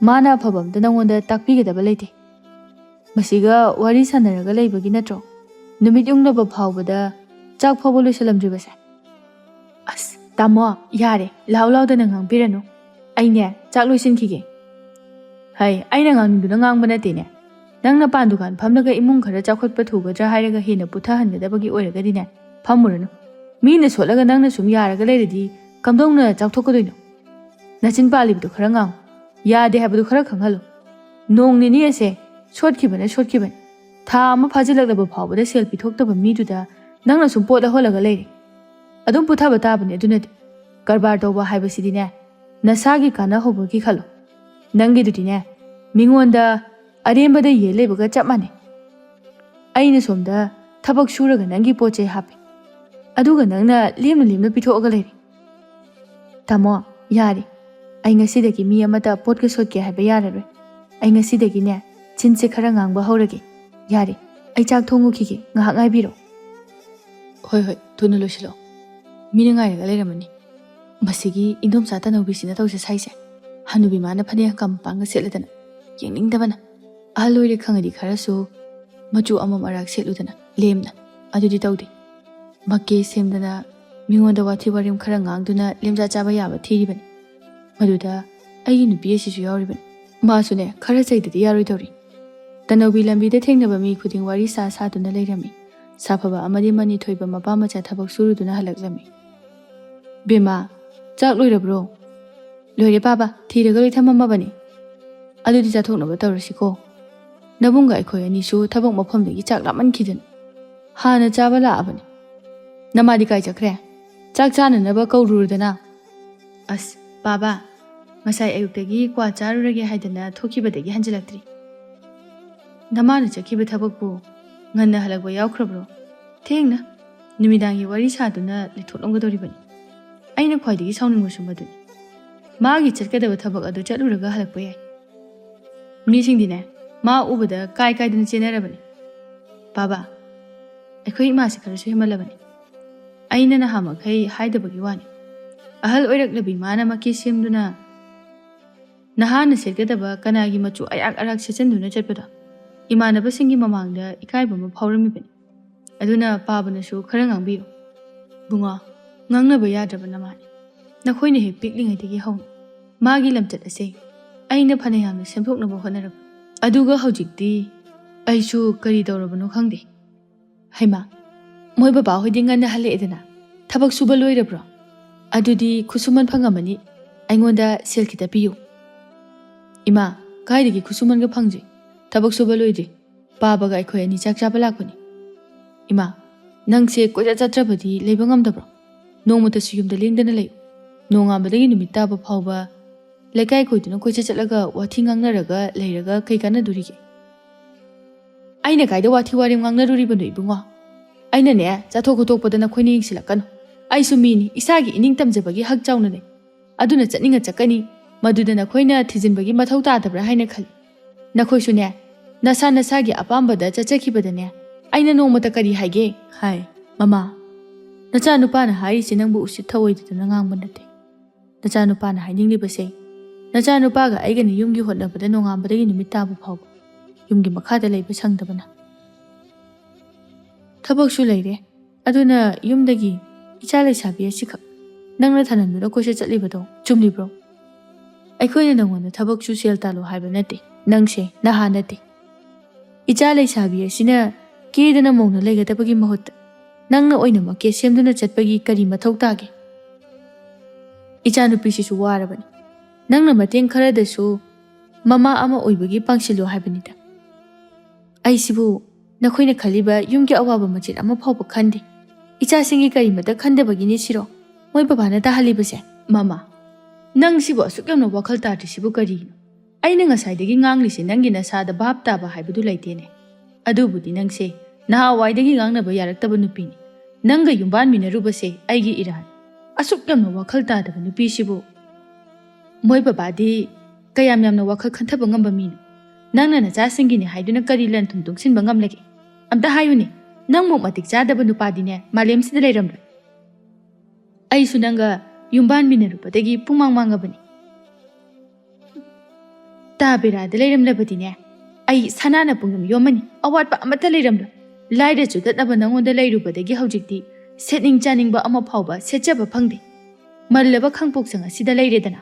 ꯃꯥꯅ ꯑꯐꯕ ꯑꯝꯇ ꯅꯪꯉꯣꯟꯗ ꯇꯥꯛꯄꯤꯒꯗꯕ ꯂꯩꯇꯦ꯫ ꯃꯁꯤꯒ ꯋꯥꯔꯤ ꯁꯥꯟꯅꯔꯒ ꯂꯩꯕꯒꯤ ꯅꯠꯇ꯭ꯔꯣ ꯅꯨꯃꯤꯠ ꯌꯨꯡꯂꯕ ꯐꯥꯎꯕꯗ ꯆꯥꯛ ꯐꯥꯎꯕ ꯂꯣꯏꯁꯤꯜꯂꯝꯗ꯭ꯔꯤꯕꯁꯦ? ꯑꯁ, ꯇꯥꯃꯣ, ꯌꯥꯔꯦ, ꯂꯥꯎ ꯂꯥꯎꯗꯅ ꯉꯥꯡꯕꯤꯔꯅꯨ꯫ ꯑꯩꯅꯦ, ꯆꯥꯛ ꯂꯣꯏꯁꯤꯟꯈꯤꯒꯦ꯫ ꯍꯩ, ꯑꯩꯅ ꯉꯥꯡꯅꯤꯡꯗꯨꯅ ꯉꯥꯡꯕ ꯅꯠꯇꯦꯅꯦ꯫ ꯅꯪꯅ ꯄꯥꯟ ꯗꯨꯀꯥꯟ ꯐꯝꯂꯒ ꯏꯃꯨꯡ ꯈꯔ ꯆꯥꯎꯈꯠꯄ ꯊꯨꯒꯗ꯭ꯔꯥ ꯍꯥꯏꯔꯒ ꯍꯦꯟꯅ ꯄꯨꯊꯍꯟꯒꯗꯕꯒꯤ ꯑꯣꯏꯔꯒꯗꯤꯅꯦ, ꯐꯝꯃꯨꯔꯅꯨ꯫ ꯃꯤꯅ ꯁꯣꯠꯂꯒ ꯅꯪꯅ ꯁꯨꯝ ꯌꯥꯔꯒ ꯂꯩꯔꯗꯤ ꯀꯝꯗꯧꯅ ꯆꯥꯎꯊꯣꯛꯀꯗꯣꯏꯅꯣ? ꯅꯆꯤꯟ ꯄꯥꯜꯂꯤꯕꯗꯨ ꯈꯔ ꯉꯥꯡꯉꯨ꯫ ꯌꯥꯗꯦ ꯍꯥꯏꯕꯗꯨ ꯈꯔ ꯈꯪꯍꯜꯂꯨ꯫ ꯅꯣꯡ ꯅꯤꯅꯤ ꯑꯁꯦ ꯁꯣꯠꯈꯤꯕꯅ ꯁꯣꯠꯈꯤꯕꯅꯤ꯫ ꯊꯥ ꯑꯃ ꯐꯥꯖꯤꯜꯂꯛꯂꯕ ꯐꯥꯎꯕꯗ ꯁꯦꯜ ꯄꯤꯊꯣꯛꯇꯕ ꯃꯤꯗꯨꯗ ꯅꯪꯅ ꯁꯨꯝ ꯄꯣꯠ ꯂꯧꯍꯜꯂꯒ ꯂꯩꯔꯦ꯫ ꯑꯗꯨꯝ ꯄꯨꯊꯕ ꯇꯥꯕꯅꯤ꯫ ꯑꯗꯨꯅꯗꯤ ꯀꯔꯕꯥꯔ ꯇꯧꯕ ꯍꯥꯏꯕꯁꯤꯗꯤꯅꯦ, ꯅꯁꯥꯒꯤ ꯀꯥꯟꯅꯍꯧꯕꯒꯤ ꯈꯜꯂꯣ꯫ ꯅꯪꯒꯤꯗꯨꯗꯤꯅꯦ, ꯃꯤꯉꯣꯟꯗ ꯑꯔꯦꯝꯕꯗ ꯌꯦꯟ ꯂꯩꯕꯒ ꯆꯞ ꯃꯥꯟꯅꯩ꯫ ꯑꯩꯅ ꯁꯣꯝꯗ ꯊꯕꯛ ꯁꯨꯔꯒ ꯅꯪꯒꯤ ꯄꯣꯠ ꯆꯩ ꯍꯥꯞꯄꯤ, ꯑꯗꯨꯒ ꯅꯪꯅ ꯂꯦꯝꯅ ꯂꯦꯝꯅ ꯄꯤꯊꯣꯛꯑꯒ ꯂꯩꯔꯦ꯫ ꯇꯥꯃꯣ, ꯌꯥꯔꯦ꯫ ꯑꯩ ꯉꯁꯤꯗꯒꯤ ꯃꯤ ꯑꯃꯗ ꯄꯣꯠꯀ ꯁꯣꯠꯀꯦ ꯍꯥꯏꯕ ꯌꯥꯔꯔꯣꯏ꯫ ꯑꯩ ꯉꯁꯤꯗꯒꯤꯅꯦ, ꯆꯤꯟꯁꯦ ꯈꯔ ꯉꯥꯡꯕ ꯍꯧꯔꯒꯦ꯫ ꯌꯥꯔꯦ, ꯑꯩ ꯆꯥꯛ ꯊꯣꯡꯉꯨꯈꯤꯒꯦ, ꯉꯥꯏꯍꯥꯛ ꯉꯥꯏꯕꯤꯔꯣ꯫ ꯍꯣꯏ, ꯍꯣꯏ, ꯊꯨꯅ ꯂꯣꯏꯁꯤꯜꯂꯣ꯫ ꯃꯤꯅ ꯉꯥꯏꯔꯒ ꯂꯩꯔꯝꯃꯅꯤ꯫ ꯃꯁꯤꯒꯤ ꯏꯟꯗꯣꯝꯆꯥ ꯇꯅꯧꯕꯤꯁꯤꯅ ꯇꯧꯁꯦ ꯁꯥꯏꯁꯦ꯫ ꯍꯅꯨꯕꯤ ꯃꯥꯅ ꯐꯅꯦꯛ ꯍꯪꯒꯥꯝ ꯃꯄꯥꯟꯒ ꯁꯦꯠꯂꯗꯅ, ꯌꯦꯡꯅꯤꯡꯗꯕꯅ꯫ ꯑꯍꯜ ꯑꯣꯏꯔꯦ ꯈꯪꯉꯗꯤ ꯈꯔꯁꯨ ꯃꯆꯨ ꯑꯃꯝ ꯑꯔꯥꯛ ꯁꯦꯠꯂꯨꯗꯅ ꯂꯦꯝꯅ꯫ ꯑꯗꯨꯗꯤ ꯇꯧꯗꯦ꯫ ꯃꯀꯦ ꯁꯦꯝꯗꯅ, ꯃꯤꯉꯣꯟꯗ ꯋꯥꯊꯤ ꯋꯥꯔꯦꯝ ꯈꯔ ꯉꯥꯡꯗꯨꯅ ꯂꯦꯝꯖꯥ ꯆꯥꯕ ꯌꯥꯕ ꯊꯤꯔꯤꯕꯅꯤ꯫ ꯃꯗꯨꯗ ꯑꯩꯒꯤ ꯅꯨꯄꯤ ꯑꯁꯤꯁꯨ ꯌꯥꯎꯔꯤꯕꯅꯤ꯫ ꯃꯥꯁꯨꯅꯦ, ꯈꯔ ꯆꯩꯗꯗꯤ ꯌꯥꯔꯣꯏꯗꯧꯔꯤ꯫ ꯇꯅꯧꯕꯤ ꯂꯝꯕꯤꯗ ꯊꯦꯡꯅꯕ ꯃꯤ ꯈꯨꯗꯤꯡ ꯋꯥꯔꯤ ꯁꯥ ꯁꯥꯗꯨꯅ ꯂꯩꯔꯝꯃꯤ꯫ ꯁꯥꯐꯕ ꯑꯃꯗꯤ ꯃꯅꯤꯊꯣꯏꯕ ꯃꯄꯥ ꯃꯆꯥ ꯊꯕꯛ ꯁꯨꯔꯨꯗꯨꯅ ꯍꯜꯂꯛꯂꯝꯃꯤ꯫ "ꯕꯦꯝꯃ, ꯆꯥꯛ ꯂꯣꯏꯔꯕ꯭ꯔꯣ?" "ꯂꯣꯏꯔꯦ ꯄꯥꯕ, ꯊꯤꯔꯒ ꯂꯣꯏ ꯊꯝꯃꯝꯃꯕꯅꯤ꯫ ꯑꯗꯨꯗꯤ ꯆꯥꯊꯣꯛꯅꯕ ꯇꯧꯔꯁꯤꯀꯣ꯫ ꯅꯕꯨꯡꯒ ꯑꯩꯈꯣꯏ ꯑꯅꯤꯁꯨ ꯊꯕꯛ ꯃꯐꯝꯗꯒꯤ ꯆꯥꯛ ꯂꯥꯝꯃꯟꯈꯤꯗꯅ ꯍꯥꯟꯅ ꯆꯥꯕ ꯂꯥꯛꯑꯕꯅꯤ꯫ ꯅꯃꯥꯗꯤ ꯀꯥꯏ ꯆꯠꯈ꯭ꯔꯦ? ꯆꯥꯛ ꯆꯥꯅꯅꯕ ꯀꯧꯔꯨꯔꯗꯅ?" "ꯑꯁ, ꯄꯥꯕ, ꯉꯁꯥꯏ ꯑꯌꯨꯛꯇꯒꯤ ꯀ꯭ꯋꯥ ꯆꯥꯔꯨꯔꯒꯦ ꯍꯥꯏꯗꯅ ꯊꯣꯛꯈꯤꯕꯗꯒꯤ ꯍꯟꯖꯤꯜꯂꯛꯇ꯭ꯔꯤ꯫" ꯅꯃꯥꯅ ꯆꯠꯈꯤꯕ ꯊꯕꯛꯄꯨ ꯉꯟꯅ ꯍꯜꯂꯛꯄ ꯌꯥꯎꯈ꯭ꯔꯕ꯭ꯔꯣ? ꯊꯦꯡꯅ ꯅꯨꯃꯤꯗꯥꯡꯒꯤ ꯋꯥꯔꯤ ꯁꯥꯗꯨꯅ ꯂꯩꯊꯣꯛꯂꯝꯒꯗꯧꯔꯤꯕꯅꯤ꯫ ꯑꯩꯅ ꯈ꯭ꯋꯥꯏꯗꯒꯤ ꯁꯥꯎꯅꯤꯡꯕꯁꯨ ꯃꯗꯨꯅꯤ꯫ ꯃꯥꯒꯤ ꯆꯠꯀꯗꯕ ꯊꯕꯛ ꯑꯗꯨ ꯆꯠꯂꯨꯔꯒ ꯍꯜꯂꯛꯄ ꯌꯥꯏ꯫ ꯃꯤꯁꯤꯡꯗꯤꯅꯦ, ꯃꯥ ꯎꯕꯗ ꯀꯥꯏ ꯀꯥꯏꯗꯅ ꯆꯦꯟꯅꯔꯕꯅꯤ꯫ ꯕꯥꯕꯥ, ꯑꯩꯈꯣꯏ ꯏꯃꯥꯁꯤ ꯈꯔꯁꯨ ꯍꯦꯟꯃꯜꯂꯕꯅꯤ꯫ ꯑꯩꯅ ꯅꯍꯥꯃꯈꯩ ꯍꯥꯏꯗꯕꯒꯤ ꯋꯥꯅꯤ꯫ ꯑꯍꯜ ꯑꯣꯏꯔꯛꯂꯕꯤ ꯃꯥꯅ ꯃꯀꯦ ꯁꯦꯝꯗꯨꯅ ꯅꯍꯥꯅ ꯁꯦꯠꯀꯗꯕ ꯀꯅꯥꯒꯤ ꯃꯆꯨ ꯑꯌꯥꯛ ꯑꯔꯥꯛ ꯁꯦꯠꯆꯟꯗꯨꯅ ꯆꯠꯄꯗꯣ ꯏꯃꯥꯟꯅꯕꯁꯤꯡꯒꯤ ꯃꯃꯥꯡꯗ ꯏꯀꯥꯏꯕ ꯑꯃ ꯐꯥꯎꯔꯝꯃꯤꯕꯅꯤ꯫ ꯑꯗꯨꯅ ꯄꯥꯕꯅꯁꯨ ꯈꯔ ꯉꯥꯡꯕꯤꯌꯨ꯫ ꯕꯨꯡꯉꯣ, ꯉꯥꯡꯅꯕ ꯌꯥꯗ꯭ꯔꯕ ꯅꯃꯥꯅꯤ꯫ ꯅꯈꯣꯏꯅ ꯍꯦꯛ ꯄꯤꯛꯂꯤꯉꯩꯗꯒꯤ ꯍꯧꯅ ꯃꯥꯒꯤ ꯂꯝꯆꯠ ꯑꯁꯦ ꯑꯩꯅ ꯐꯅ ꯌꯥꯝꯅ ꯁꯦꯝꯗꯣꯛꯅꯕ ꯍꯣꯠꯅꯔꯕ, ꯑꯗꯨꯒ ꯍꯧꯖꯤꯛꯇꯤ ꯑꯩꯁꯨ ꯀꯔꯤ ꯇꯧꯔꯕꯅꯣ ꯈꯪꯗꯦ꯫ ꯍꯩꯃꯥ, ꯃꯣꯏ ꯕꯕꯥ ꯍꯣꯏꯗꯤ ꯉꯟꯅ ꯍꯜꯂꯛꯑꯦꯗꯅ, ꯊꯕꯛ ꯁꯨꯕ ꯂꯣꯏꯔꯕ꯭ꯔꯣ? ꯑꯗꯨꯗꯤ ꯈꯨꯠꯁꯨꯃꯟ ꯐꯪꯉꯝꯃꯅꯤ꯫ ꯑꯩꯉꯣꯟꯗ ꯁꯦꯜ ꯈꯤꯇ ꯄꯤꯌꯨ꯫ ꯏꯃꯥ, ꯀꯥꯏꯗꯒꯤ ꯈꯨꯠꯁꯨꯃꯟꯒ ꯐꯪꯗ꯭ꯔꯤ? ꯊꯕꯛ ꯁꯨꯕ ꯂꯣꯏꯗ꯭ꯔꯤ꯫ ꯄꯥꯕꯒ ꯑꯩꯈꯣꯏ ꯑꯅꯤ ꯆꯥꯛ ꯆꯥꯕ ꯂꯥꯛꯄꯅꯤ꯫ ꯏꯃꯥ, ꯅꯪꯁꯦ ꯀꯣꯏꯆꯠ ꯆꯠꯇ꯭ꯔꯕꯗꯤ ꯂꯩꯕ ꯉꯝꯗꯕ꯭ꯔꯣ? ꯅꯣꯡꯃꯇꯁꯨ ꯌꯨꯝꯗ ꯂꯦꯡꯗꯅ ꯂꯩꯌꯨ꯫ ꯅꯣꯡꯉꯥꯟꯕꯗꯒꯤ ꯅꯨꯃꯤꯠ ꯇꯥꯕ ꯐꯥꯎꯕ ꯂꯩꯀꯥꯏ ꯀꯣꯏꯗꯨꯅ ꯀꯣꯏꯆꯠ ꯆꯠꯂꯒ ꯋꯥꯊꯤ ꯉꯥꯡꯅꯔꯒ ꯂꯩꯔꯒ ꯀꯩ ꯀꯥꯟꯅꯗꯣꯔꯤꯒꯦ? ꯑꯩꯅ ꯀꯥꯏꯗ ꯋꯥꯊꯤ ꯋꯥꯔꯦꯝ ꯉꯥꯡꯅꯔꯨꯔꯤꯕꯅꯣ ꯏꯕꯨꯡꯉꯣ? ꯑꯩꯅꯅꯦ, ꯆꯠꯊꯣꯛ ꯈꯣꯠꯇꯣꯛꯄꯗ ꯅꯈꯣꯏꯅ ꯌꯦꯡꯁꯤꯜꯂꯛꯀꯅꯨ꯫ ꯑꯩꯁꯨ ꯃꯤꯅꯤ, ꯏꯁꯥꯒꯤ ꯏꯅꯤꯡ ꯇꯝꯖꯕꯒꯤ ꯍꯛ ꯆꯥꯎꯅ ꯂꯩ꯫ ꯑꯗꯨꯅ ꯆꯠꯅꯤꯡꯉ ꯆꯠꯀꯅꯤ꯫ ꯃꯗꯨꯗ ꯅꯈꯣꯏꯅ ꯊꯤꯖꯤꯟꯕꯒꯤ ꯃꯊꯧ ꯇꯥꯗꯕ꯭ꯔꯥ ꯍꯥꯏꯅ ꯈꯜꯂꯤ꯫ ꯅꯈꯣꯏꯁꯨꯅꯦ, ꯅꯁꯥ ꯅꯁꯥꯒꯤ ꯑꯄꯥꯝꯕꯗ ꯆꯠꯆꯈꯤꯕꯗꯅꯦ, ꯑꯩꯅ ꯅꯣꯡꯃꯇ ꯀꯔꯤ ꯍꯥꯏꯒꯦ? ꯍꯥꯏ, ꯃꯃꯥ, ꯅꯆꯥꯅꯨꯄꯥꯅ ꯍꯥꯏꯔꯤꯁꯦ ꯅꯪꯕꯨ ꯎꯁꯤꯠ ꯊꯑꯣꯏꯗꯗꯅ ꯉꯥꯡꯕ ꯅꯠꯇꯦ꯫ ꯅꯆꯥꯅꯨꯄꯥꯅ ꯍꯥꯏꯅꯤꯡꯂꯤꯕꯁꯦ, ꯅꯆꯥꯅꯨꯄꯥꯒ ꯑꯩꯒꯅ ꯌꯨꯝꯒꯤ ꯍꯣꯠꯅꯕꯗ ꯅꯣꯡꯉꯥꯟꯕꯗꯒꯤ ꯅꯨꯃꯤꯠ ꯇꯥꯕ ꯐꯥꯎꯕ ꯌꯨꯝꯒꯤ ꯃꯈꯥꯗ ꯂꯩꯕ ꯁꯪꯗꯕꯅ꯫ ꯊꯕꯛꯁꯨ ꯂꯩꯔꯦ, ꯑꯗꯨꯅ ꯌꯨꯝꯗꯒꯤ ꯏꯆꯥ ꯂꯩꯁꯥꯕꯤ ꯑꯁꯤꯈꯛ ꯅꯪꯅ ꯊꯅꯝꯗꯨꯅ ꯀꯣꯏꯆꯠ ꯆꯠꯂꯤꯕꯗꯣ ꯆꯨꯝꯂꯤꯕ꯭ꯔꯣ? ꯑꯩꯈꯣꯏꯅ ꯅꯪꯉꯣꯟꯗ ꯊꯕꯛꯁꯨ ꯁꯦꯜ ꯇꯥꯜꯂꯣ ꯍꯥꯏꯕ ꯅꯠꯇꯦ꯫ ꯅꯪꯁꯦ ꯅꯍꯥ ꯅꯠꯇꯦ꯫ ꯏꯆꯥ ꯂꯩꯁꯥꯕꯤ ꯑꯁꯤꯅ ꯀꯦꯗꯅ ꯃꯧꯅ ꯂꯩꯒꯗꯕꯒꯤ ꯃꯍꯨꯠꯇ ꯅꯪꯅ ꯑꯣꯏꯅ ꯃꯀꯦ ꯁꯦꯝꯗꯨꯅ ꯆꯠꯄꯒꯤ ꯀꯔꯤ ꯃꯊꯧ ꯇꯥꯒꯦ? ꯏꯆꯥꯅꯨꯄꯤꯁꯤꯁꯨ ꯋꯥꯔꯕꯅꯤ꯫ ꯅꯪꯅ ꯃꯇꯦꯡ ꯈꯔꯗꯁꯨ ꯃꯃꯥ ꯑꯃ ꯑꯣꯏꯕꯒꯤ ꯄꯥꯡꯁꯤꯜꯂꯨ ꯍꯥꯏꯕꯅꯤꯗ꯫ ꯑꯩꯁꯤꯕꯨ ꯅꯈꯣꯏꯅ ꯈꯜꯂꯤꯕ ꯌꯨꯝꯒꯤ ꯑꯋꯥꯕ ꯃꯆꯦꯠ ꯑꯃ ꯐꯥꯎꯕ ꯈꯟꯗꯦ꯫ ꯏꯆꯥꯁꯤꯡꯒꯤ ꯀꯔꯤꯃꯠꯇ ꯈꯟꯗꯕꯒꯤꯅꯤ ꯁꯤꯔꯣ ꯃꯣꯏ ꯕꯕꯥꯅ ꯇꯥꯍꯜꯂꯤꯕꯁꯦ? ꯃꯃꯥ, ꯅꯪ ꯁꯤꯕꯨ ꯑꯁꯨꯛ ꯌꯥꯝꯅ ꯋꯥꯈꯜ ꯇꯥꯗ꯭ꯔꯤꯁꯤꯕꯨ ꯀꯔꯤꯒꯤꯅꯣ? ꯑꯩꯅ ꯉꯁꯥꯏꯗꯒꯤ ꯉꯥꯡꯂꯤꯁꯦ ꯅꯪꯒꯤ ꯅꯁꯥꯗ ꯚꯥꯞ ꯇꯥꯕ ꯍꯥꯏꯕꯗꯨ ꯂꯩꯇꯦꯅꯦ꯫ ꯑꯗꯨꯕꯨꯗꯤ ꯅꯪꯁꯦ ꯅꯍꯥꯟꯋꯥꯏꯗꯒꯤ ꯉꯥꯡꯅꯕ ꯌꯥꯔꯛꯇꯕ ꯅꯨꯄꯤꯅꯤ꯫ ꯅꯪꯒ ꯌꯨꯝꯕꯥꯟꯃꯤꯟꯅꯔꯨꯕꯁꯦ ꯑꯩꯒꯤ ꯏꯔꯥꯟ꯫ ꯑꯁꯨꯛ ꯌꯥꯝꯅ ꯋꯥꯈꯜ ꯇꯥꯗꯕ ꯅꯨꯄꯤꯁꯤꯕꯨ꯫ ꯃꯣꯏ ꯕꯕꯥꯗꯤ ꯀꯌꯥꯝ ꯌꯥꯝꯅ ꯋꯥꯈꯜ ꯈꯟꯊꯕ ꯉꯝꯕ ꯃꯤꯅꯣ? ꯅꯪꯅ ꯅꯆꯥꯁꯤꯡꯒꯤꯅꯤ ꯍꯥꯏꯗꯨꯅ ꯀꯔꯤ ꯂꯟ ꯊꯨꯝ ꯇꯨꯡꯁꯤꯟꯕ ꯉꯝꯂꯒꯦ? ꯑꯝꯇ ꯍꯥꯏꯌꯨꯅꯦ꯫ ꯅꯪꯃꯨꯛ ꯃꯇꯤꯛ ꯆꯥꯗꯕ ꯅꯨꯄꯥꯗꯤꯅꯦ ꯃꯥꯂꯦꯝꯁꯤꯗ ꯂꯩꯔꯝꯂꯣꯏ꯫ ꯑꯩꯁꯨ ꯅꯪꯒ ꯌꯨꯝꯕꯥꯟꯃꯤꯟꯅꯔꯨꯕꯗꯒꯤ ꯄꯨꯡꯃꯥꯡ ꯃꯥꯡꯉꯕꯅꯤ꯫ ꯇꯥꯕꯤꯔꯥꯗ ꯂꯩꯔꯝꯂꯕꯗꯤꯅꯦ, ꯑꯩ ꯁꯅꯥꯅ ꯄꯨꯡꯌꯣꯝ ꯌꯣꯝꯃꯅꯤ, ꯑꯋꯥꯠꯄ ꯑꯃꯠꯇ ꯂꯩꯔꯝꯂꯣꯏ꯫ ꯂꯥꯏꯔ ꯆꯨꯗꯠꯅꯕ ꯅꯪꯉꯣꯟꯗ ꯂꯩꯔꯨꯕꯗꯒꯤ ꯍꯧꯖꯤꯛꯇꯤ ꯁꯦꯠꯅꯤꯡ ꯆꯥꯅꯤꯡꯕ ꯑꯃ ꯐꯥꯎꯕ ꯁꯦꯠꯆꯕ ꯐꯪꯗꯦ꯫ ꯃꯜꯂꯕ ꯈꯥꯡꯄꯣꯛꯆꯪ ꯑꯁꯤꯗ ꯂꯩꯔꯦꯗꯅ꯫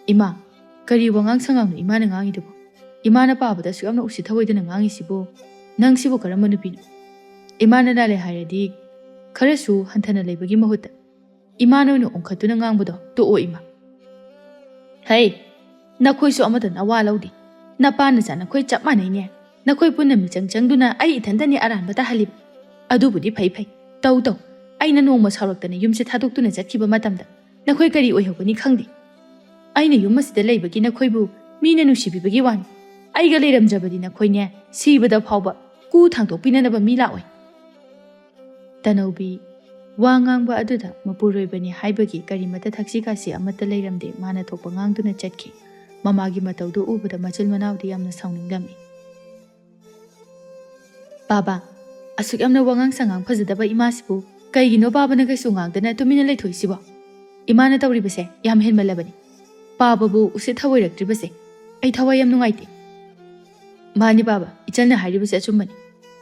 ꯏꯃꯥ, ꯀꯔꯤ ꯋꯥꯉꯥꯡ ꯁꯉꯥꯡꯅꯣ ꯏꯃꯥꯅ ꯉꯥꯡꯉꯤꯗꯨꯕꯨ? ꯏꯃꯥꯅ ꯄꯥꯕꯗ ꯑꯁꯨꯛ ꯌꯥꯝꯅ ꯎꯁꯤꯠ ꯊꯑꯣꯏꯗꯅ ꯉꯥꯡꯉꯤꯁꯤꯕꯨ? ꯅꯪꯁꯤꯕꯨ ꯀꯔꯝꯕ ꯅꯨꯄꯤꯅꯣ? ꯏꯃꯥꯅ ꯂꯥꯜꯂꯦ ꯍꯥꯏꯔꯗꯤ ꯈꯔꯁꯨ ꯍꯟꯊꯅ ꯂꯩꯕꯒꯤ ꯃꯍꯨꯠꯇ ꯏꯃꯥꯅ ꯑꯣꯏꯅ ꯑꯣꯟꯈꯠꯇꯨꯅ ꯉꯥꯡꯕꯗꯣ ꯇꯣꯛꯑꯣ ꯏꯃꯥ꯫ ꯍꯩ, ꯅꯈꯣꯏꯁꯨ ꯑꯃꯠꯇ ꯅꯋꯥ ꯂꯧꯗꯦ꯫ ꯅꯄꯥ ꯅꯆꯥ ꯅꯈꯣꯏ ꯆꯞ ꯃꯥꯟꯅꯩꯅꯦ꯫ ꯅꯈꯣꯏ ꯄꯨꯟꯅ ꯃꯤꯆꯪ ꯆꯪꯗꯨꯅ ꯑꯩ ꯏꯊꯟꯇꯅꯤ ꯑꯔꯥꯟꯕ ꯇꯥꯍꯜꯂꯤꯕ꯫ ꯑꯗꯨꯕꯨꯗꯤ ꯐꯩ ꯐꯩ꯫ ꯇꯧ ꯇꯧ꯫ ꯑꯩꯅ ꯅꯣꯡꯃ ꯁꯥꯎꯔꯛꯇꯅ ꯌꯨꯝꯁꯦ ꯊꯥꯗꯣꯛꯇꯨꯅ ꯆꯠꯈꯤꯕ ꯃꯇꯝꯗ ꯅꯈꯣꯏ ꯀꯔꯤ ꯑꯣꯏꯍꯧꯒꯅꯤ ꯈꯪꯗꯦ꯫ ꯑꯩꯅ ꯌꯨꯝ ꯑꯁꯤꯗ ꯂꯩꯕꯒꯤ ꯅꯈꯣꯏꯕꯨ ꯃꯤꯅ ꯅꯨꯡꯁꯤꯕꯤꯕꯒꯤ ꯋꯥꯅꯤ꯫ ꯑꯩꯒ ꯂꯩꯔꯝꯗ꯭ꯔꯕꯗꯤ ꯅꯈꯣꯏꯅꯦ ꯁꯤꯕꯗ ꯐꯥꯎꯕ ꯀꯨ ꯊꯥꯡꯗꯣꯛꯄꯤꯅꯅꯕ ꯃꯤ ꯂꯥꯛꯑꯣꯏ꯫ ꯇꯅꯧꯕꯤ ꯋꯥ ꯉꯥꯡꯕ ꯑꯗꯨꯗ ꯃꯄꯨꯔꯣꯏꯕꯅꯤ ꯍꯥꯏꯕꯒꯤ ꯀꯔꯤꯃꯠꯇ ꯊꯛꯁꯤ ꯈꯥꯁꯤ ꯑꯃꯠꯇ ꯂꯩꯔꯝꯗꯦ꯫ ꯃꯥꯅ ꯊꯣꯛꯄ ꯉꯥꯡꯗꯨꯅ ꯆꯠꯈꯤ꯫ ꯃꯃꯥꯒꯤ ꯃꯇꯧꯗꯨ ꯎꯕꯗ ꯃꯆꯤꯟ ꯃꯅꯥꯎꯗꯤ ꯌꯥꯝꯅ ꯁꯥꯎꯅꯤꯡꯂꯝꯃꯤ꯫ "ꯕꯥꯕꯥ, ꯑꯁꯨꯛ ꯌꯥꯝꯅ ꯋꯥꯉꯥꯡ ꯁꯉꯥꯡ ꯐꯖꯗꯕ ꯏꯃꯥꯁꯤꯕꯨ ꯀꯩꯒꯤꯅꯣ ꯕꯥꯕꯅ ꯀꯩꯁꯨ ꯉꯥꯡꯗꯅ ꯇꯨꯃꯤꯟꯅ ꯂꯩꯊꯣꯛꯏꯁꯤꯕꯣ? ꯏꯃꯥꯅ ꯇꯧꯔꯤꯕꯁꯦ ꯌꯥꯝ ꯍꯦꯟꯃꯜꯂꯕꯅꯤ꯫ ꯄꯥꯕꯕꯨ ꯎꯁꯤꯠ ꯊꯑꯣꯏꯔꯛꯇ꯭ꯔꯤꯕꯁꯦ ꯑꯩ ꯊꯋꯥꯏ ꯌꯥꯝ ꯅꯨꯡꯉꯥꯏꯇꯦ꯫" "ꯃꯥꯅꯤ ꯕꯥꯕꯥ, ꯏꯆꯟꯅ ꯍꯥꯏꯔꯤꯕꯁꯦ ꯑꯆꯨꯝꯕꯅꯤ꯫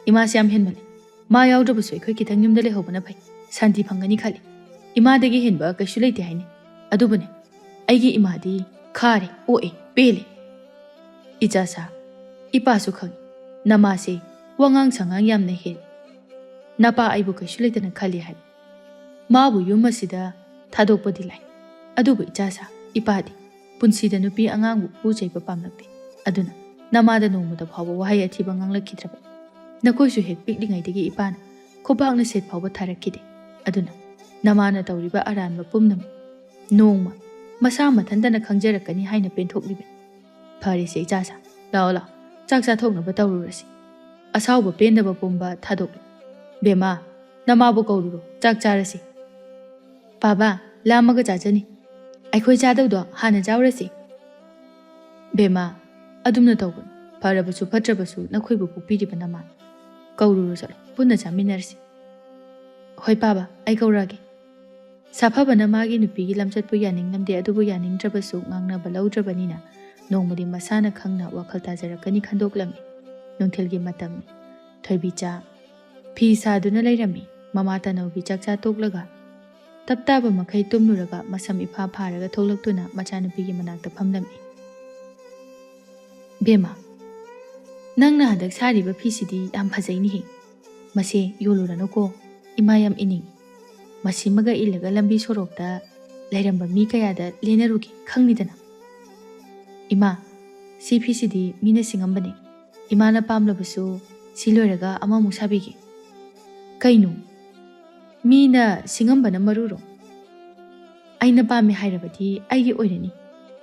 ꯏꯃꯥꯁꯦ ꯌꯥꯝ ꯍꯦꯟꯃꯜꯂꯤ꯫ ꯃꯥ ꯌꯥꯎꯗ꯭ꯔꯕꯁꯨ ꯑꯩꯈꯣꯏ ꯈꯤꯇꯪ ꯌꯨꯝꯗ ꯂꯩꯍꯧꯕꯅ ꯐꯩ꯫ ꯁꯥꯟꯇꯤ ꯐꯪꯒꯅꯤ ꯈꯜꯂꯤ꯫ ꯏꯃꯥꯗꯒꯤ ꯍꯦꯟꯕ ꯀꯩꯁꯨ ꯂꯩꯇꯦ ꯍꯥꯏꯅꯤ꯫ ꯑꯗꯨꯕꯨꯅꯦ, ꯑꯩꯒꯤ ꯏꯃꯥꯗꯤ ꯈꯥꯔꯦ, ꯑꯣꯛꯑꯦ, ꯄꯦꯜꯂꯦ꯫ ꯏꯆꯥꯁꯥ, ꯏꯄꯥꯁꯨ ꯈꯪꯉꯤ, ꯅꯃꯥꯁꯦ ꯋꯥꯉꯥꯡ ꯁꯉꯥꯡ ꯌꯥꯝꯅ ꯍꯦꯜꯂꯤ꯫ ꯅꯄꯥ ꯑꯩꯕꯨ ꯀꯩꯁꯨ ꯂꯩꯇꯅ ꯈꯜꯂꯤ ꯍꯥꯏ꯫ ꯃꯥꯕꯨ ꯌꯨꯝ ꯑꯁꯤꯗ ꯊꯥꯗꯣꯛꯄꯗꯤ ꯂꯥꯏ꯫ ꯑꯗꯨꯕꯨ ꯏꯆꯥꯁꯥ, ꯏꯄꯥꯗꯤ ꯄꯨꯟꯁꯤꯗ ꯅꯨꯄꯤ ꯑꯉꯥꯡꯕꯨ ꯄꯨ ꯆꯩꯕ ꯄꯥꯝꯂꯛꯇꯦ꯫ ꯑꯗꯨꯅ ꯅꯃꯥꯗ ꯅꯣꯡꯃꯇ ꯐꯥꯎꯕ ꯋꯥꯍꯩ ꯑꯊꯤꯕ ꯉꯥꯡꯂꯛꯈꯤꯗ꯭ꯔꯕ꯫ ꯅꯈꯣꯏꯁꯨ ꯍꯦꯛ ꯄꯤꯛꯂꯤꯉꯩꯗꯒꯤ ꯏꯄꯥꯅ ꯈꯨꯕꯥꯛꯅ ꯁꯦꯠ ꯐꯥꯎꯕ ꯊꯥꯔꯛꯈꯤꯗꯦ꯫ ꯑꯗꯨꯅ ꯅꯃꯥꯅ ꯇꯧꯔꯤꯕ ꯑꯔꯥꯟꯕ ꯄꯨꯝꯅꯃꯛ ꯅꯣꯡꯃ ꯃꯁꯥ ꯃꯊꯟꯇꯅ ꯈꯪꯖꯔꯛꯀꯅꯤ ꯍꯥꯏꯅ ꯄꯦꯟꯊꯣꯛꯂꯤꯕꯅꯤ꯫ "ꯐꯔꯦꯁꯦ ꯏꯆꯥꯁꯥ, ꯂꯥꯛꯑꯣ ꯂꯥꯛꯑꯣ, ꯆꯥꯛ ꯆꯥꯊꯣꯛꯅꯕ ꯇꯧꯔꯨꯔꯁꯤ꯫ ꯑꯁꯥꯎꯕ ꯄꯦꯟꯗꯕ ꯄꯨꯝꯕ ꯊꯥꯗꯣꯛꯂꯨ꯫ ꯕꯦꯝꯃ, ꯅꯃꯥꯕꯨ ꯀꯧꯔꯨꯔꯣ, ꯆꯥꯛ ꯆꯥꯔꯁꯤ꯫" "ꯄꯥꯕ, ꯂꯥꯝꯃꯒ ꯆꯥꯖꯅꯤ꯫ ꯑꯩꯈꯣꯏ ꯆꯥꯗꯧꯗꯣ ꯍꯥꯟꯅ ꯆꯥꯎꯔꯁꯤ꯫" "ꯕꯦꯝꯃ, ꯑꯗꯨꯝꯅ ꯇꯧꯒꯅꯨ꯫ ꯐꯔꯕꯁꯨ ꯐꯠꯇ꯭ꯔꯕꯁꯨ ꯅꯈꯣꯏꯕꯨ ꯄꯣꯛꯄꯤꯔꯤꯕ ꯅꯃꯥ꯫ ꯀꯧꯔꯨꯔꯣ ꯆꯠꯂꯣ, ꯄꯨꯟꯅ ꯆꯥꯃꯤꯟꯅꯔꯁꯤ꯫" "ꯍꯣꯏ ꯄꯥꯕ, ꯑꯩ ꯀꯧꯔꯛꯑꯒꯦ꯫" ꯁꯥꯐꯕꯅ ꯃꯥꯒꯤ ꯅꯨꯄꯤꯒꯤ ꯂꯝꯆꯠꯄꯨ ꯌꯥꯅꯤꯡꯂꯝꯗꯦ, ꯑꯗꯨꯕꯨ ꯌꯥꯅꯤꯡꯗ꯭ꯔꯕꯁꯨ ꯉꯥꯡꯅꯕ ꯂꯧꯗ꯭ꯔꯕꯅꯤꯅ ꯅꯣꯡꯃꯗꯤ ꯃꯁꯥꯅ ꯈꯪꯅ ꯋꯥꯈꯜ ꯇꯥꯖꯔꯛꯀꯅꯤ ꯈꯟꯗꯣꯛꯂꯝꯃꯤ꯫ ꯅꯨꯡꯊꯤꯜꯒꯤ ꯃꯇꯝꯅꯤ꯫ ꯊꯣꯏꯕꯤꯆꯥ ꯐꯤ ꯁꯥꯗꯨꯅ ꯂꯩꯔꯝꯃꯤ꯫ ꯃꯃꯥ ꯇꯅꯧꯕꯤ ꯆꯥꯛꯆꯥ ꯇꯣꯛꯂꯒ ꯇꯞ ꯇꯥꯕ ꯃꯈꯩ ꯇꯨꯝꯂꯨꯔꯒ ꯃꯁꯝ ꯏꯐꯥ ꯐꯥꯔꯒ ꯊꯣꯛꯂꯛꯇꯨꯅ ꯃꯆꯥꯅꯨꯄꯤꯒꯤ ꯃꯅꯥꯛꯇ ꯐꯝꯂꯝꯃꯤ꯫ "ꯕꯦꯝꯃ, ꯅꯪꯅ ꯍꯟꯗꯛ ꯁꯥꯔꯤꯕ ꯐꯤꯁꯤꯗꯤ ꯌꯥꯝ ꯐꯖꯩꯅꯦꯍꯦ꯫ ꯃꯁꯦ ꯌꯣꯜꯂꯨꯔꯅꯨꯀꯣ, ꯏꯃꯥ ꯌꯥꯝ ꯏꯅꯤꯡꯉꯤ꯫ ꯃꯁꯤꯃꯒ ꯏꯜꯂꯒ ꯂꯝꯕꯤ ꯁꯣꯔꯣꯛꯇ ꯂꯩꯔꯝꯕ ꯃꯤ ꯀꯌꯥꯗ ꯂꯦꯟꯅꯔꯨꯒꯦ ꯈꯪꯅꯤꯗꯅ꯫" "ꯏꯃꯥ, ꯁꯤ ꯐꯤꯁꯤꯗꯤ ꯃꯤꯅ ꯁꯤꯡꯉꯝꯕꯅꯦ꯫ ꯏꯃꯥꯅ ꯄꯥꯝꯂꯕꯁꯨ ꯁꯤ ꯂꯣꯏꯔꯒ ꯑꯃꯃꯨꯛ ꯁꯥꯕꯤꯒꯦ꯫" "ꯀꯩꯅꯣ? ꯃꯤꯅ ꯁꯤꯡꯉꯝꯕꯅ ꯃꯔꯨꯔꯣ? ꯑꯩꯅ ꯄꯥꯝꯃꯦ ꯍꯥꯏꯔꯕꯗꯤ ꯑꯩꯒꯤ ꯑꯣꯏꯔꯅꯤ꯫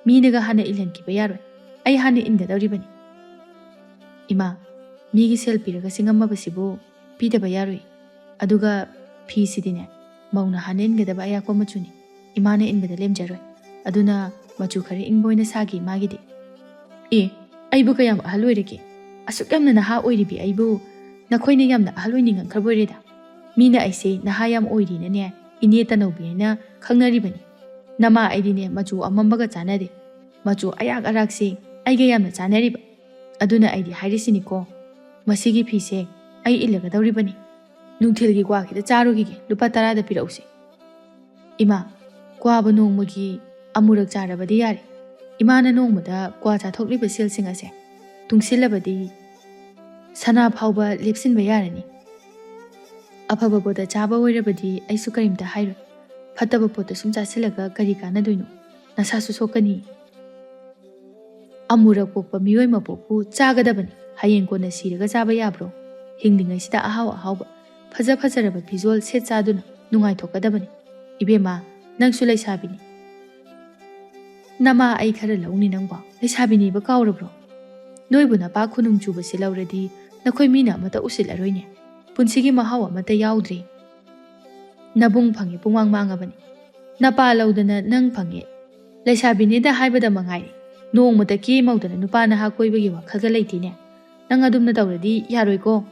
ꯃꯤꯅꯒ ꯍꯥꯟꯅ ꯏꯜꯍꯟꯈꯤꯕ ꯌꯥꯔꯣꯏ꯫ ꯑꯩ ꯍꯥꯟꯅ ꯏꯟꯒꯗꯧꯔꯤꯕꯅꯤ꯫" "ꯏꯃꯥ, ꯃꯤꯒꯤ ꯁꯦꯜ ꯄꯤꯔꯒ ꯁꯤꯡꯉꯝꯃꯕꯁꯤꯕꯨ ꯄꯤꯗꯕ ꯌꯥꯔꯣꯏ꯫ ꯑꯗꯨꯒ ꯐꯤꯁꯤꯗꯤꯅꯦ, ꯃꯧꯅ ꯍꯥꯟꯅ ꯏꯟꯒꯗꯕ ꯑꯌꯥꯛꯄ ꯃꯆꯨꯅꯤ꯫ ꯏꯃꯥꯅ ꯏꯟꯕꯗ ꯂꯦꯝꯖꯔꯣꯏ꯫ ꯑꯗꯨꯅ ꯃꯆꯨ ꯈꯔ ꯏꯪꯕ ꯑꯣꯏꯅ ꯁꯥꯒꯦ ꯏꯃꯥꯒꯤꯗꯤ꯫" "ꯑꯦ, ꯑꯩꯕꯨ ꯀꯌꯥꯝ ꯑꯍꯜ ꯑꯣꯏꯔꯒꯦ? ꯑꯁꯨꯛ ꯌꯥꯝꯅ ꯅꯍꯥ ꯑꯣꯏꯔꯤꯕꯤ ꯑꯩꯕꯨ ꯅꯈꯣꯏꯅ ꯌꯥꯝꯅ ꯑꯍꯜ ꯑꯣꯏꯅꯤꯡꯉꯛꯈ꯭ꯔꯕ ꯑꯣꯏꯔꯦꯗ꯫ ꯃꯤꯅ ꯑꯩꯁꯦ ꯅꯍꯥ ꯌꯥꯝ ꯑꯣꯏꯔꯤꯅꯅꯦ, ꯏꯅꯦ ꯇꯅꯧꯕꯤ ꯍꯥꯏꯅ ꯈꯪꯅꯔꯤꯕꯅꯤ꯫ ꯅꯃꯥ ꯑꯩꯗꯤꯅꯦ ꯃꯆꯨ ꯑꯃꯝꯕꯒ ꯆꯥꯟꯅꯗꯦ꯫ ꯃꯆꯨ ꯑꯌꯥꯛ ꯑꯔꯥꯛꯁꯦ ꯑꯩꯒ ꯌꯥꯝꯅ ꯆꯥꯟꯅꯔꯤꯕ꯫ ꯑꯗꯨꯅ ꯑꯩꯗꯤ ꯍꯥꯏꯔꯤꯁꯤꯅꯤꯀꯣ, ꯃꯁꯤꯒꯤ ꯐꯤꯁꯦ ꯑꯩ ꯏꯜꯂꯒꯗꯧꯔꯤꯕꯅꯤ꯫ ꯅꯨꯡꯊꯤꯜꯒꯤ ꯀ꯭ꯋꯥ ꯈꯤꯇ ꯆꯥꯔꯨꯈꯤꯒꯦ, ꯂꯨꯄꯥ ꯇꯔꯥꯗ ꯄꯤꯔꯛꯎꯁꯦ꯫" "ꯏꯃꯥ, ꯀ꯭ꯋꯥꯕꯨ ꯅꯣꯡꯃꯒꯤ ꯑꯃꯨꯔꯛ ꯆꯥꯔꯕꯗꯤ ꯌꯥꯔꯦ꯫ ꯏꯃꯥꯅ ꯅꯣꯡꯃꯗ ꯀ꯭ꯋꯥ ꯆꯥꯊꯣꯛꯂꯤꯕ ꯁꯦꯜꯁꯤꯡ ꯑꯁꯦ ꯇꯨꯡꯁꯤꯜꯂꯕꯗꯤ ꯁꯅꯥ ꯐꯥꯎꯕ ꯂꯦꯞꯁꯤꯟꯕ ꯌꯥꯔꯅꯤ꯫ ꯑꯐꯕ ꯄꯣꯠꯇ ꯆꯥꯕ ꯑꯣꯏꯔꯕꯗꯤ ꯑꯩꯁꯨ ꯀꯔꯤꯝꯇ ꯍꯥꯏꯔꯣꯏ꯫ ꯐꯠꯇꯕ ꯄꯣꯠꯇ ꯁꯨꯝ ꯆꯥꯁꯤꯜꯂꯒ ꯀꯔꯤ ꯀꯥꯟꯅꯗꯣꯏꯅꯣ? ꯅꯁꯥꯁꯨ ꯁꯣꯛꯀꯅꯤ꯫" "ꯑꯃꯨꯔꯛ ꯄꯣꯛꯄ ꯃꯤꯑꯣꯏ ꯃꯄꯣꯛꯄꯨ ꯆꯥꯒꯗꯕꯅꯤ꯫ ꯍꯌꯦꯡ ꯀꯣꯟꯅ ꯁꯤꯔꯒ ꯆꯥꯕ ꯌꯥꯕ꯭ꯔꯣ? ꯍꯤꯡꯂꯤꯉꯩꯁꯤꯗ ꯑꯍꯥꯎ ꯑꯍꯥꯎꯕ, ꯐꯖ ꯐꯖꯔꯕ ꯐꯤꯖꯣꯜ ꯁꯦꯠ ꯆꯥꯗꯨꯅ ꯅꯨꯡꯉꯥꯏꯊꯣꯛꯀꯗꯕꯅꯤ꯫ ꯏꯕꯦꯝꯃ, ꯅꯪꯁꯨ ꯂꯩꯁꯥꯕꯤꯅꯤ꯫ "ꯅꯃꯥ ꯑꯩ ꯈꯔ ꯂꯧꯅꯤ ꯅꯪꯕꯣ? ꯂꯩꯁꯥꯕꯤꯅꯦꯕ ꯀꯥꯎꯔꯕ꯭ꯔꯣ? ꯅꯣꯏꯕꯨ ꯅꯄꯥ ꯈꯨꯅꯨꯡ ꯆꯨꯕꯁꯦ ꯂꯧꯔꯗꯤ ꯅꯈꯣꯏ ꯃꯤꯅ ꯑꯃꯠꯇ ꯎꯁꯤꯠꯂꯔꯣꯏꯅꯦ꯫ ꯄꯨꯟꯁꯤꯒꯤ ꯃꯍꯥꯎ ꯑꯃꯠꯇ ꯌꯥꯎꯗ꯭ꯔꯦ꯫ ꯅꯕꯨꯡ ꯐꯪꯉꯦ ꯄꯨꯡꯃꯥꯡ ꯃꯥꯡꯉꯕꯅꯤ꯫ ꯅꯄꯥ ꯂꯧꯗꯅ ꯅꯪ ꯐꯪꯉꯦ꯫ ꯂꯩꯁꯥꯕꯤꯅꯦꯗ ꯍꯥꯏꯕꯗ ꯃꯉꯥꯏꯔꯦ꯫ ꯅꯣꯡꯃꯇ ꯀꯦ ꯃꯧꯗꯅ ꯅꯨꯄꯥ ꯅꯍꯥ ꯀꯣꯏꯕꯒꯤ ꯋꯥꯈꯜꯒ ꯂꯩꯇꯦꯅꯦ꯫ ꯅꯪ ꯑꯗꯨꯝꯅ ꯇꯧꯔꯗꯤ ꯌꯥꯔꯣꯏꯀꯣ꯫"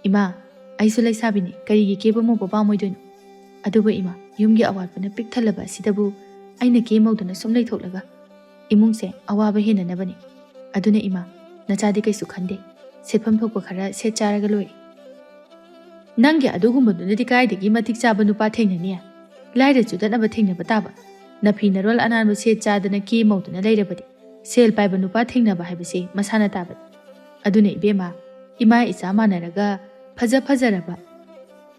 "ꯏꯃꯥ, ꯑꯩꯁꯨ ꯂꯩꯁꯥꯕꯤꯅꯤ, ꯀꯔꯤꯒꯤ ꯀꯦꯕ ꯃꯧꯕ ꯄꯥꯝꯃꯣꯏꯗꯣꯏꯅꯣ? ꯑꯗꯨꯕꯨ ꯏꯃꯥ, ꯌꯨꯝꯒꯤ ꯑꯋꯥꯠꯄꯅ ꯄꯤꯛ ꯊꯜꯂꯕ ꯑꯁꯤꯗꯕꯨ ꯑꯩꯅ ꯀꯦ ꯃꯧꯗꯅ ꯁꯨꯝ ꯂꯩꯊꯣꯛꯂꯒ ꯏꯃꯨꯡꯁꯦ ꯑꯋꯥꯕ ꯍꯦꯟꯅꯅꯕꯅꯤ꯫ ꯑꯗꯨꯅ ꯏꯃꯥ, ꯅꯆꯥꯗꯤ ꯀꯩꯁꯨ ꯈꯟꯗꯦ, ꯁꯦꯠꯐꯝ ꯊꯣꯛꯄ ꯈꯔ ꯁꯦꯠ ꯆꯥꯔꯒ ꯂꯣꯏꯔꯦ꯫" "ꯅꯪꯒꯤ ꯑꯗꯨꯒꯨꯝꯕꯗꯨꯅꯗꯤ ꯀꯥꯏꯗꯒꯤ ꯃꯇꯤꯛ ꯆꯥꯕ ꯅꯨꯄꯥ ꯊꯦꯡꯅꯅꯤ? ꯂꯥꯏꯔ ꯆꯨꯗꯠꯅꯕ ꯊꯦꯡꯅꯕ ꯇꯥꯕ꯫ ꯅꯐꯤ ꯅꯔꯣꯜ ꯑꯅꯥꯟꯕ ꯁꯦꯠ ꯆꯥꯗꯅ ꯀꯦ ꯃꯧꯗꯨꯅ ꯂꯩꯔꯕꯗꯤ ꯁꯦꯜ ꯄꯥꯏꯕ ꯅꯨꯄꯥ ꯊꯦꯡꯅꯕ ꯍꯥꯏꯕꯁꯤ ꯃꯁꯥꯅ ꯇꯥꯕꯅꯤ꯫ ꯑꯗꯨꯅ ꯏꯕꯦꯝꯃ, ꯏꯃꯥ ꯏꯆꯥ ꯃꯥꯟꯅꯔꯒ ꯐꯖ ꯐꯖꯔꯕ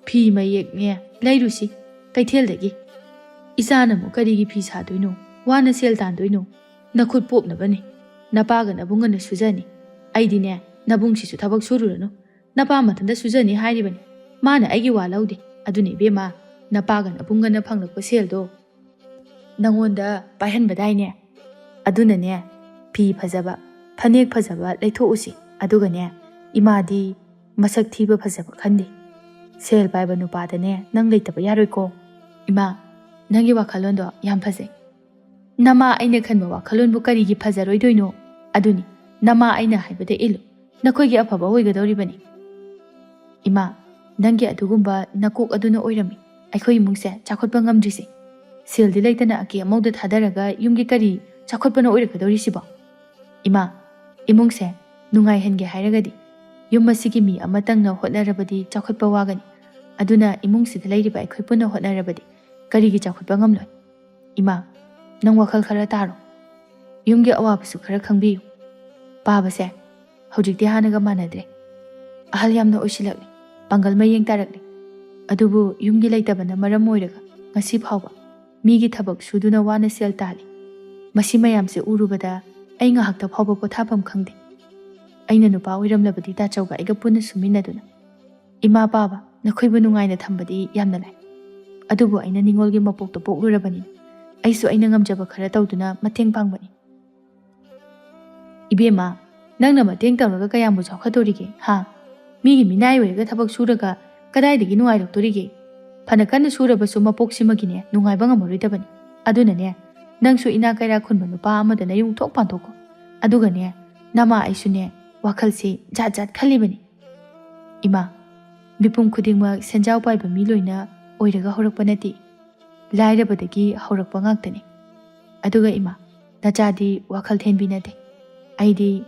ꯐꯤ ꯃꯌꯦꯛꯅꯦ ꯂꯩꯔꯨꯁꯤ ꯀꯩꯊꯦꯜꯗꯒꯤ꯫ ꯏꯆꯥꯅ ꯑꯃꯨꯛ ꯀꯔꯤꯒꯤ ꯐꯤ ꯁꯥꯗꯣꯏꯅꯣ? ꯋꯥꯅ ꯁꯦꯜ ꯇꯥꯟꯗꯣꯏꯅꯣ? ꯅꯈꯨꯠ ꯄꯣꯛꯅꯕꯅꯤ꯫ ꯅꯄꯥꯒ ꯅꯕꯨꯡꯒꯅ ꯁꯨꯖꯅꯤ꯫ ꯑꯩꯗꯤꯅꯦ, ꯅꯕꯨꯡꯁꯤꯁꯨ ꯊꯕꯛ ꯁꯨꯔꯨꯔꯅꯨ꯫ ꯅꯄꯥ ꯃꯊꯟꯇ ꯁꯨꯖꯅꯤ ꯍꯥꯏꯔꯤꯕꯅꯤ꯫ ꯃꯥꯅ ꯑꯩꯒꯤ ꯋꯥ ꯂꯧꯗꯦ꯫ ꯑꯗꯨꯅ ꯏꯕꯦꯝꯃ, ꯅꯄꯥꯒ ꯅꯕꯨꯡꯒꯅ ꯐꯪꯂꯛꯄ ꯁꯦꯜꯗꯣ ꯅꯉꯣꯟꯗ ꯄꯥꯏꯍꯟꯕꯗꯥꯏꯅꯦ? ꯑꯗꯨꯅꯅꯦ, ꯐꯤ ꯐꯖꯕ, ꯐꯅꯦꯛ ꯐꯖꯕ ꯂꯩꯊꯣꯛꯎꯁꯤ꯫ ꯑꯗꯨꯒꯅꯦ, ꯏꯃꯥꯗꯤ ꯃꯁꯛ ꯊꯤꯕ ꯐꯖꯕ ꯈꯟꯗꯦ꯫ ꯁꯦꯜ ꯄꯥꯏꯕ ꯅꯨꯄꯥꯗꯅꯦ ꯅꯪ ꯂꯩꯇꯕ ꯌꯥꯔꯣꯏꯀꯣ꯫" "ꯏꯃꯥ, ꯅꯪꯒꯤ ꯋꯥꯈꯜꯂꯣꯟꯗꯣ ꯌꯥꯝ ꯐꯖꯩ꯫ ꯅꯃꯥ ꯑꯩꯅ ꯈꯟꯕ ꯋꯥꯈꯜꯂꯣꯟꯕꯨ ꯀꯔꯤꯒꯤ ꯐꯖꯔꯣꯏꯗꯣꯏꯅꯣ? ꯑꯗꯨꯅꯤ, ꯅꯃꯥ ꯑꯩꯅ ꯍꯥꯏꯕꯗ ꯏꯜꯂꯨ, ꯅꯈꯣꯏꯒꯤ ꯑꯐꯕ ꯑꯣꯏꯒꯗꯧꯔꯤꯕꯅꯤ꯫" "ꯏꯃꯥ, ꯅꯪꯒꯤ ꯑꯗꯨꯒꯨꯝꯕ ꯅꯀꯣꯛ ꯑꯗꯨꯅ ꯑꯣꯏꯔꯝꯃꯤ ꯑꯩꯈꯣꯏ ꯏꯃꯨꯡꯁꯦ ꯆꯥꯎꯈꯠꯄ ꯉꯝꯗ꯭ꯔꯤꯁꯦ꯫ ꯁꯦꯜꯗꯤ ꯂꯩꯇꯅ ꯑꯀꯦ ꯑꯃꯧꯗ ꯊꯥꯗꯔꯒ ꯌꯨꯝꯒꯤ ꯀꯔꯤ ꯆꯥꯎꯈꯠꯄꯅ ꯑꯣꯏꯔꯛꯀꯗꯧꯔꯤꯁꯤꯕꯣ? ꯏꯃꯥ, ꯏꯃꯨꯡꯁꯦ ꯅꯨꯡꯉꯥꯏꯍꯟꯒꯦ ꯍꯥꯏꯔꯒꯗꯤ ꯌꯨꯝ ꯑꯁꯤꯒꯤ ꯃꯤ ꯑꯃꯇꯪꯅ ꯍꯣꯠꯅꯔꯕꯗꯤ ꯆꯥꯎꯈꯠꯄ ꯋꯥꯒꯅꯤ꯫ ꯑꯗꯨꯅ ꯏꯃꯨꯡꯁꯤꯗ ꯂꯩꯔꯤꯕ ꯑꯩꯈꯣꯏ ꯄꯨꯟꯅ ꯍꯣꯠꯅꯔꯕꯗꯤ ꯀꯔꯤꯒꯤ ꯆꯥꯎꯈꯠꯄ ꯉꯝꯂꯣꯏ? ꯏꯃꯥ, ꯅꯪ ꯋꯥꯈꯜ ꯈꯔ ꯇꯥꯔꯣ꯫ ꯌꯨꯝꯒꯤ ꯑꯋꯥꯕꯁꯨ ꯈꯔ ꯈꯪꯕꯤꯌꯨ꯫" ꯄꯥꯕꯁꯦ ꯍꯧꯖꯤꯛꯇꯤ ꯍꯥꯟꯅꯒ ꯃꯥꯟꯅꯗ꯭ꯔꯦ꯫ ꯑꯍꯜ ꯌꯥꯝꯅ ꯑꯣꯏꯁꯤꯜꯂꯛꯂꯦ, ꯄꯥꯡꯒꯜ ꯃꯌꯦꯡ ꯇꯥꯔꯛꯂꯦ꯫ ꯑꯗꯨꯕꯨ ꯌꯨꯝꯒꯤ ꯂꯩꯇꯕꯅ ꯃꯔꯝ ꯑꯣꯏꯔꯒ ꯉꯁꯤ ꯐꯥꯎꯕ ꯃꯤꯒꯤ ꯊꯕꯛ ꯁꯨꯗꯨꯅ ꯋꯥꯅ ꯁꯦꯜ ꯇꯥꯜꯂꯤ꯫ ꯃꯁꯤ ꯃꯌꯥꯝꯁꯦ ꯎꯔꯨꯕꯗ ꯑꯩ ꯉꯥꯏꯍꯥꯛꯇ ꯐꯥꯎꯕ ꯄꯣꯊꯥꯐꯝ ꯈꯪꯗꯦ꯫ ꯑꯩꯅ ꯅꯨꯄꯥ ꯑꯣꯏꯔꯝꯂꯕꯗꯤ ꯇꯥꯆꯧꯒ ꯑꯩꯒ ꯄꯨꯟꯅ ꯁꯨꯃꯤꯟꯅꯗꯨꯅ ꯏꯃꯥ ꯄꯥꯕ ꯅꯈꯣꯏꯕꯨ ꯅꯨꯡꯉꯥꯏꯅ ꯊꯝꯕꯗꯤ ꯌꯥꯝꯅ ꯂꯥꯏ꯫ ꯑꯗꯨꯕꯨ ꯑꯩꯅ ꯅꯤꯉꯣꯜꯒꯤ ꯃꯄꯣꯛꯇ ꯄꯣꯛꯂꯨꯔꯕꯅꯤꯅ ꯑꯩꯁꯨ ꯑꯩꯅ ꯉꯝꯖꯕ ꯈꯔ ꯇꯧꯗꯨꯅ ꯃꯇꯦꯡ ꯄꯥꯡꯕꯅꯤ꯫ ꯏꯕꯦꯝꯃ, ꯅꯪꯅ ꯃꯇꯦꯡ ꯇꯧꯔꯒ ꯀꯌꯥꯝꯕꯨ ꯆꯥꯎꯈꯠꯇꯣꯔꯤꯒꯦ, ꯍꯥ? ꯃꯤꯒꯤ ꯃꯤꯅꯥꯏ ꯑꯣꯏꯔꯒ ꯊꯕꯛ ꯁꯨꯔꯒ ꯀꯗꯥꯏꯗꯒꯤ ꯅꯨꯡꯉꯥꯏꯔꯛꯇꯣꯔꯤꯒꯦ? ꯐꯅ ꯀꯟꯅ ꯁꯨꯔꯕꯁꯨ ꯃꯄꯣꯛꯁꯤꯃꯒꯤꯅꯦ ꯅꯨꯡꯉꯥꯏꯕ ꯉꯝꯃꯔꯣꯏꯗꯕꯅꯤ꯫ ꯑꯗꯨꯅꯅꯦ, ꯅꯪꯁꯨ ꯏꯅꯥ ꯀꯩꯔꯥ ꯈꯨꯟꯕ ꯅꯨꯄꯥ ꯑꯃꯗ ꯅꯌꯨꯝ ꯊꯣꯛ ꯄꯥꯟꯊꯣꯛꯈꯣ꯫ ꯑꯗꯨꯒꯅꯦ, ꯅꯃꯥ ꯑꯩꯁꯨꯅꯦ, ꯋꯥꯈꯜꯁꯦ ꯖꯥꯠ ꯖꯥꯠ ꯈꯜꯂꯤꯕꯅꯤ꯫ ꯏꯃꯥ, ꯃꯤꯄꯨꯝ ꯈꯨꯗꯤꯡꯃꯛ ꯁꯦꯟꯖꯥꯎ ꯄꯥꯏꯕ ꯃꯤ ꯂꯣꯏꯅ ꯑꯣꯏꯔꯒ ꯍꯧꯔꯛꯄ ꯅꯠꯇꯦ, ꯂꯥꯏꯔꯕꯗꯒꯤ ꯍꯧꯔꯛꯄ ꯉꯥꯛꯇꯅꯤ꯫ ꯑꯗꯨꯒ ꯏꯃꯥ, ꯅꯆꯥꯗꯤ ꯋꯥꯈꯜ ꯊꯦꯟꯕꯤ ꯅꯠꯇꯦ꯫ ꯑꯩꯗꯤ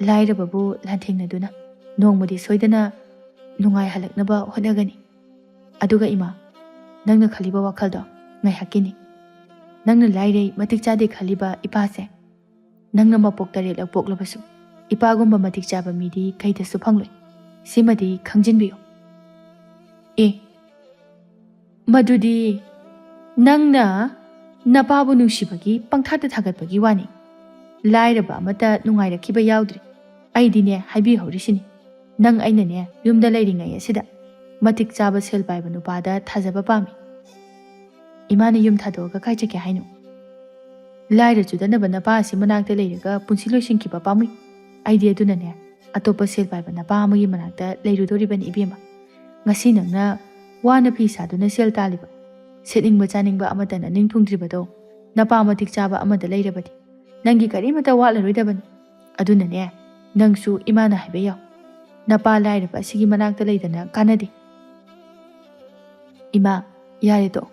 ꯂꯥꯏꯔꯕꯕꯨ ꯂꯥꯟꯊꯦꯡꯅꯗꯨꯅ ꯅꯣꯡꯃꯗꯤ ꯁꯣꯏꯗꯅ ꯅꯨꯡꯉꯥꯏꯍꯜꯂꯛꯅꯕ ꯍꯣꯠꯅꯒꯅꯤ꯫ ꯑꯗꯨꯒ ꯏꯃꯥ, ꯅꯪꯅ ꯈꯜꯂꯤꯕ ꯋꯥꯈꯜꯗꯣ ꯉꯥꯏꯍꯥꯛꯀꯤꯅꯤ꯫ ꯅꯪꯅ ꯂꯥꯏꯔꯩ ꯃꯇꯤꯛ ꯆꯥꯗꯦ ꯈꯜꯂꯤꯕ ꯏꯄꯥꯁꯦ, ꯅꯪꯅ ꯃꯄꯣꯛ ꯇꯔꯦꯠꯂꯛ ꯄꯣꯛꯂꯕꯁꯨ ꯏꯄꯥꯒꯨꯝꯕ ꯃꯇꯤꯛ ꯆꯥꯕ ꯃꯤꯗꯤ ꯀꯩꯗꯁꯨ ꯐꯪꯂꯣꯏ꯫ ꯁꯤꯃꯗꯤ ꯈꯪꯖꯤꯟꯕꯤꯌꯨ꯫ ꯑꯦ, ꯃꯗꯨꯗꯤ ꯅꯪꯅ ꯅꯄꯥꯕꯨ ꯅꯨꯡꯁꯤꯕꯒꯤ ꯄꯪꯊꯥꯗ ꯊꯥꯒꯠꯄꯒꯤ ꯋꯥꯅꯤ꯫ ꯂꯥꯏꯔꯕ ꯑꯃꯠꯇ ꯅꯨꯡꯉꯥꯏꯔꯛꯈꯤꯕ ꯌꯥꯎꯗ꯭ꯔꯤ꯫ ꯑꯩꯗꯤꯅꯦ, ꯍꯥꯏꯕꯤꯍꯧꯔꯤꯁꯤꯅꯤ, ꯅꯪ ꯑꯩꯅꯅꯦ ꯌꯨꯝꯗ ꯂꯩꯔꯤꯉꯩ ꯑꯁꯤꯗ ꯃꯇꯤꯛ ꯆꯥꯕ ꯁꯦꯜ ꯄꯥꯏꯕ ꯅꯨꯄꯥꯗ ꯊꯥꯖꯕ ꯄꯥꯝꯃꯤ꯫ ꯏꯃꯥꯅ ꯌꯨꯝ ꯊꯥꯗꯣꯛꯑꯒ ꯀꯥꯏ ꯆꯠꯀꯦ ꯍꯥꯏꯅꯣ? ꯂꯥꯏꯔ ꯆꯨꯗꯠꯅꯕ ꯅꯄꯥ ꯑꯁꯤ ꯃꯅꯥꯛꯇ ꯂꯩꯔꯒ ꯄꯨꯟꯁꯤ ꯂꯣꯏꯁꯤꯟꯈꯤꯕ ꯄꯥꯝꯃꯨꯏ꯫ ꯑꯩꯗꯤ ꯑꯗꯨꯅꯅꯦ, ꯑꯇꯣꯞꯄ ꯁꯦꯜ ꯄꯥꯏꯕ ꯅꯄꯥ ꯑꯃꯒꯤ ꯃꯅꯥꯛꯇ ꯂꯩꯔꯨꯗꯣꯔꯤꯕꯅꯤ ꯏꯕꯦꯝꯃ꯫ ꯉꯁꯤ ꯅꯪꯅ ꯋꯥꯅ ꯐꯤ ꯁꯥꯗꯨꯅ ꯁꯦꯜ ꯇꯥꯜꯂꯤꯕ, ꯁꯦꯠꯅꯤꯡꯕ ꯆꯥꯅꯤꯡꯕ ꯑꯃꯠꯇ ꯅꯅꯤꯡ ꯊꯨꯡꯗ꯭ꯔꯤꯕꯗꯣ, ꯅꯄꯥ ꯃꯇꯤꯛ ꯆꯥꯕ ꯑꯃꯗ ꯂꯩꯔꯕꯗꯤ ꯅꯪꯒꯤ ꯀꯔꯤꯃꯠꯇ ꯋꯥꯠꯂꯔꯣꯏꯗꯕꯅꯤ꯫ ꯑꯗꯨꯅꯅꯦ, ꯅꯪꯁꯨ ꯏꯃꯥꯅ ꯍꯥꯏꯕ ꯌꯥꯎ꯫ ꯅꯄꯥ ꯂꯥꯏꯔꯕ ꯑꯁꯤꯒꯤ ꯃꯅꯥꯛꯇ ꯂꯩꯗꯅ ꯀꯥꯟꯅꯗꯦ꯫ ꯏꯃꯥ, ꯌꯥꯔꯦ ꯇꯣꯛꯑꯣ꯫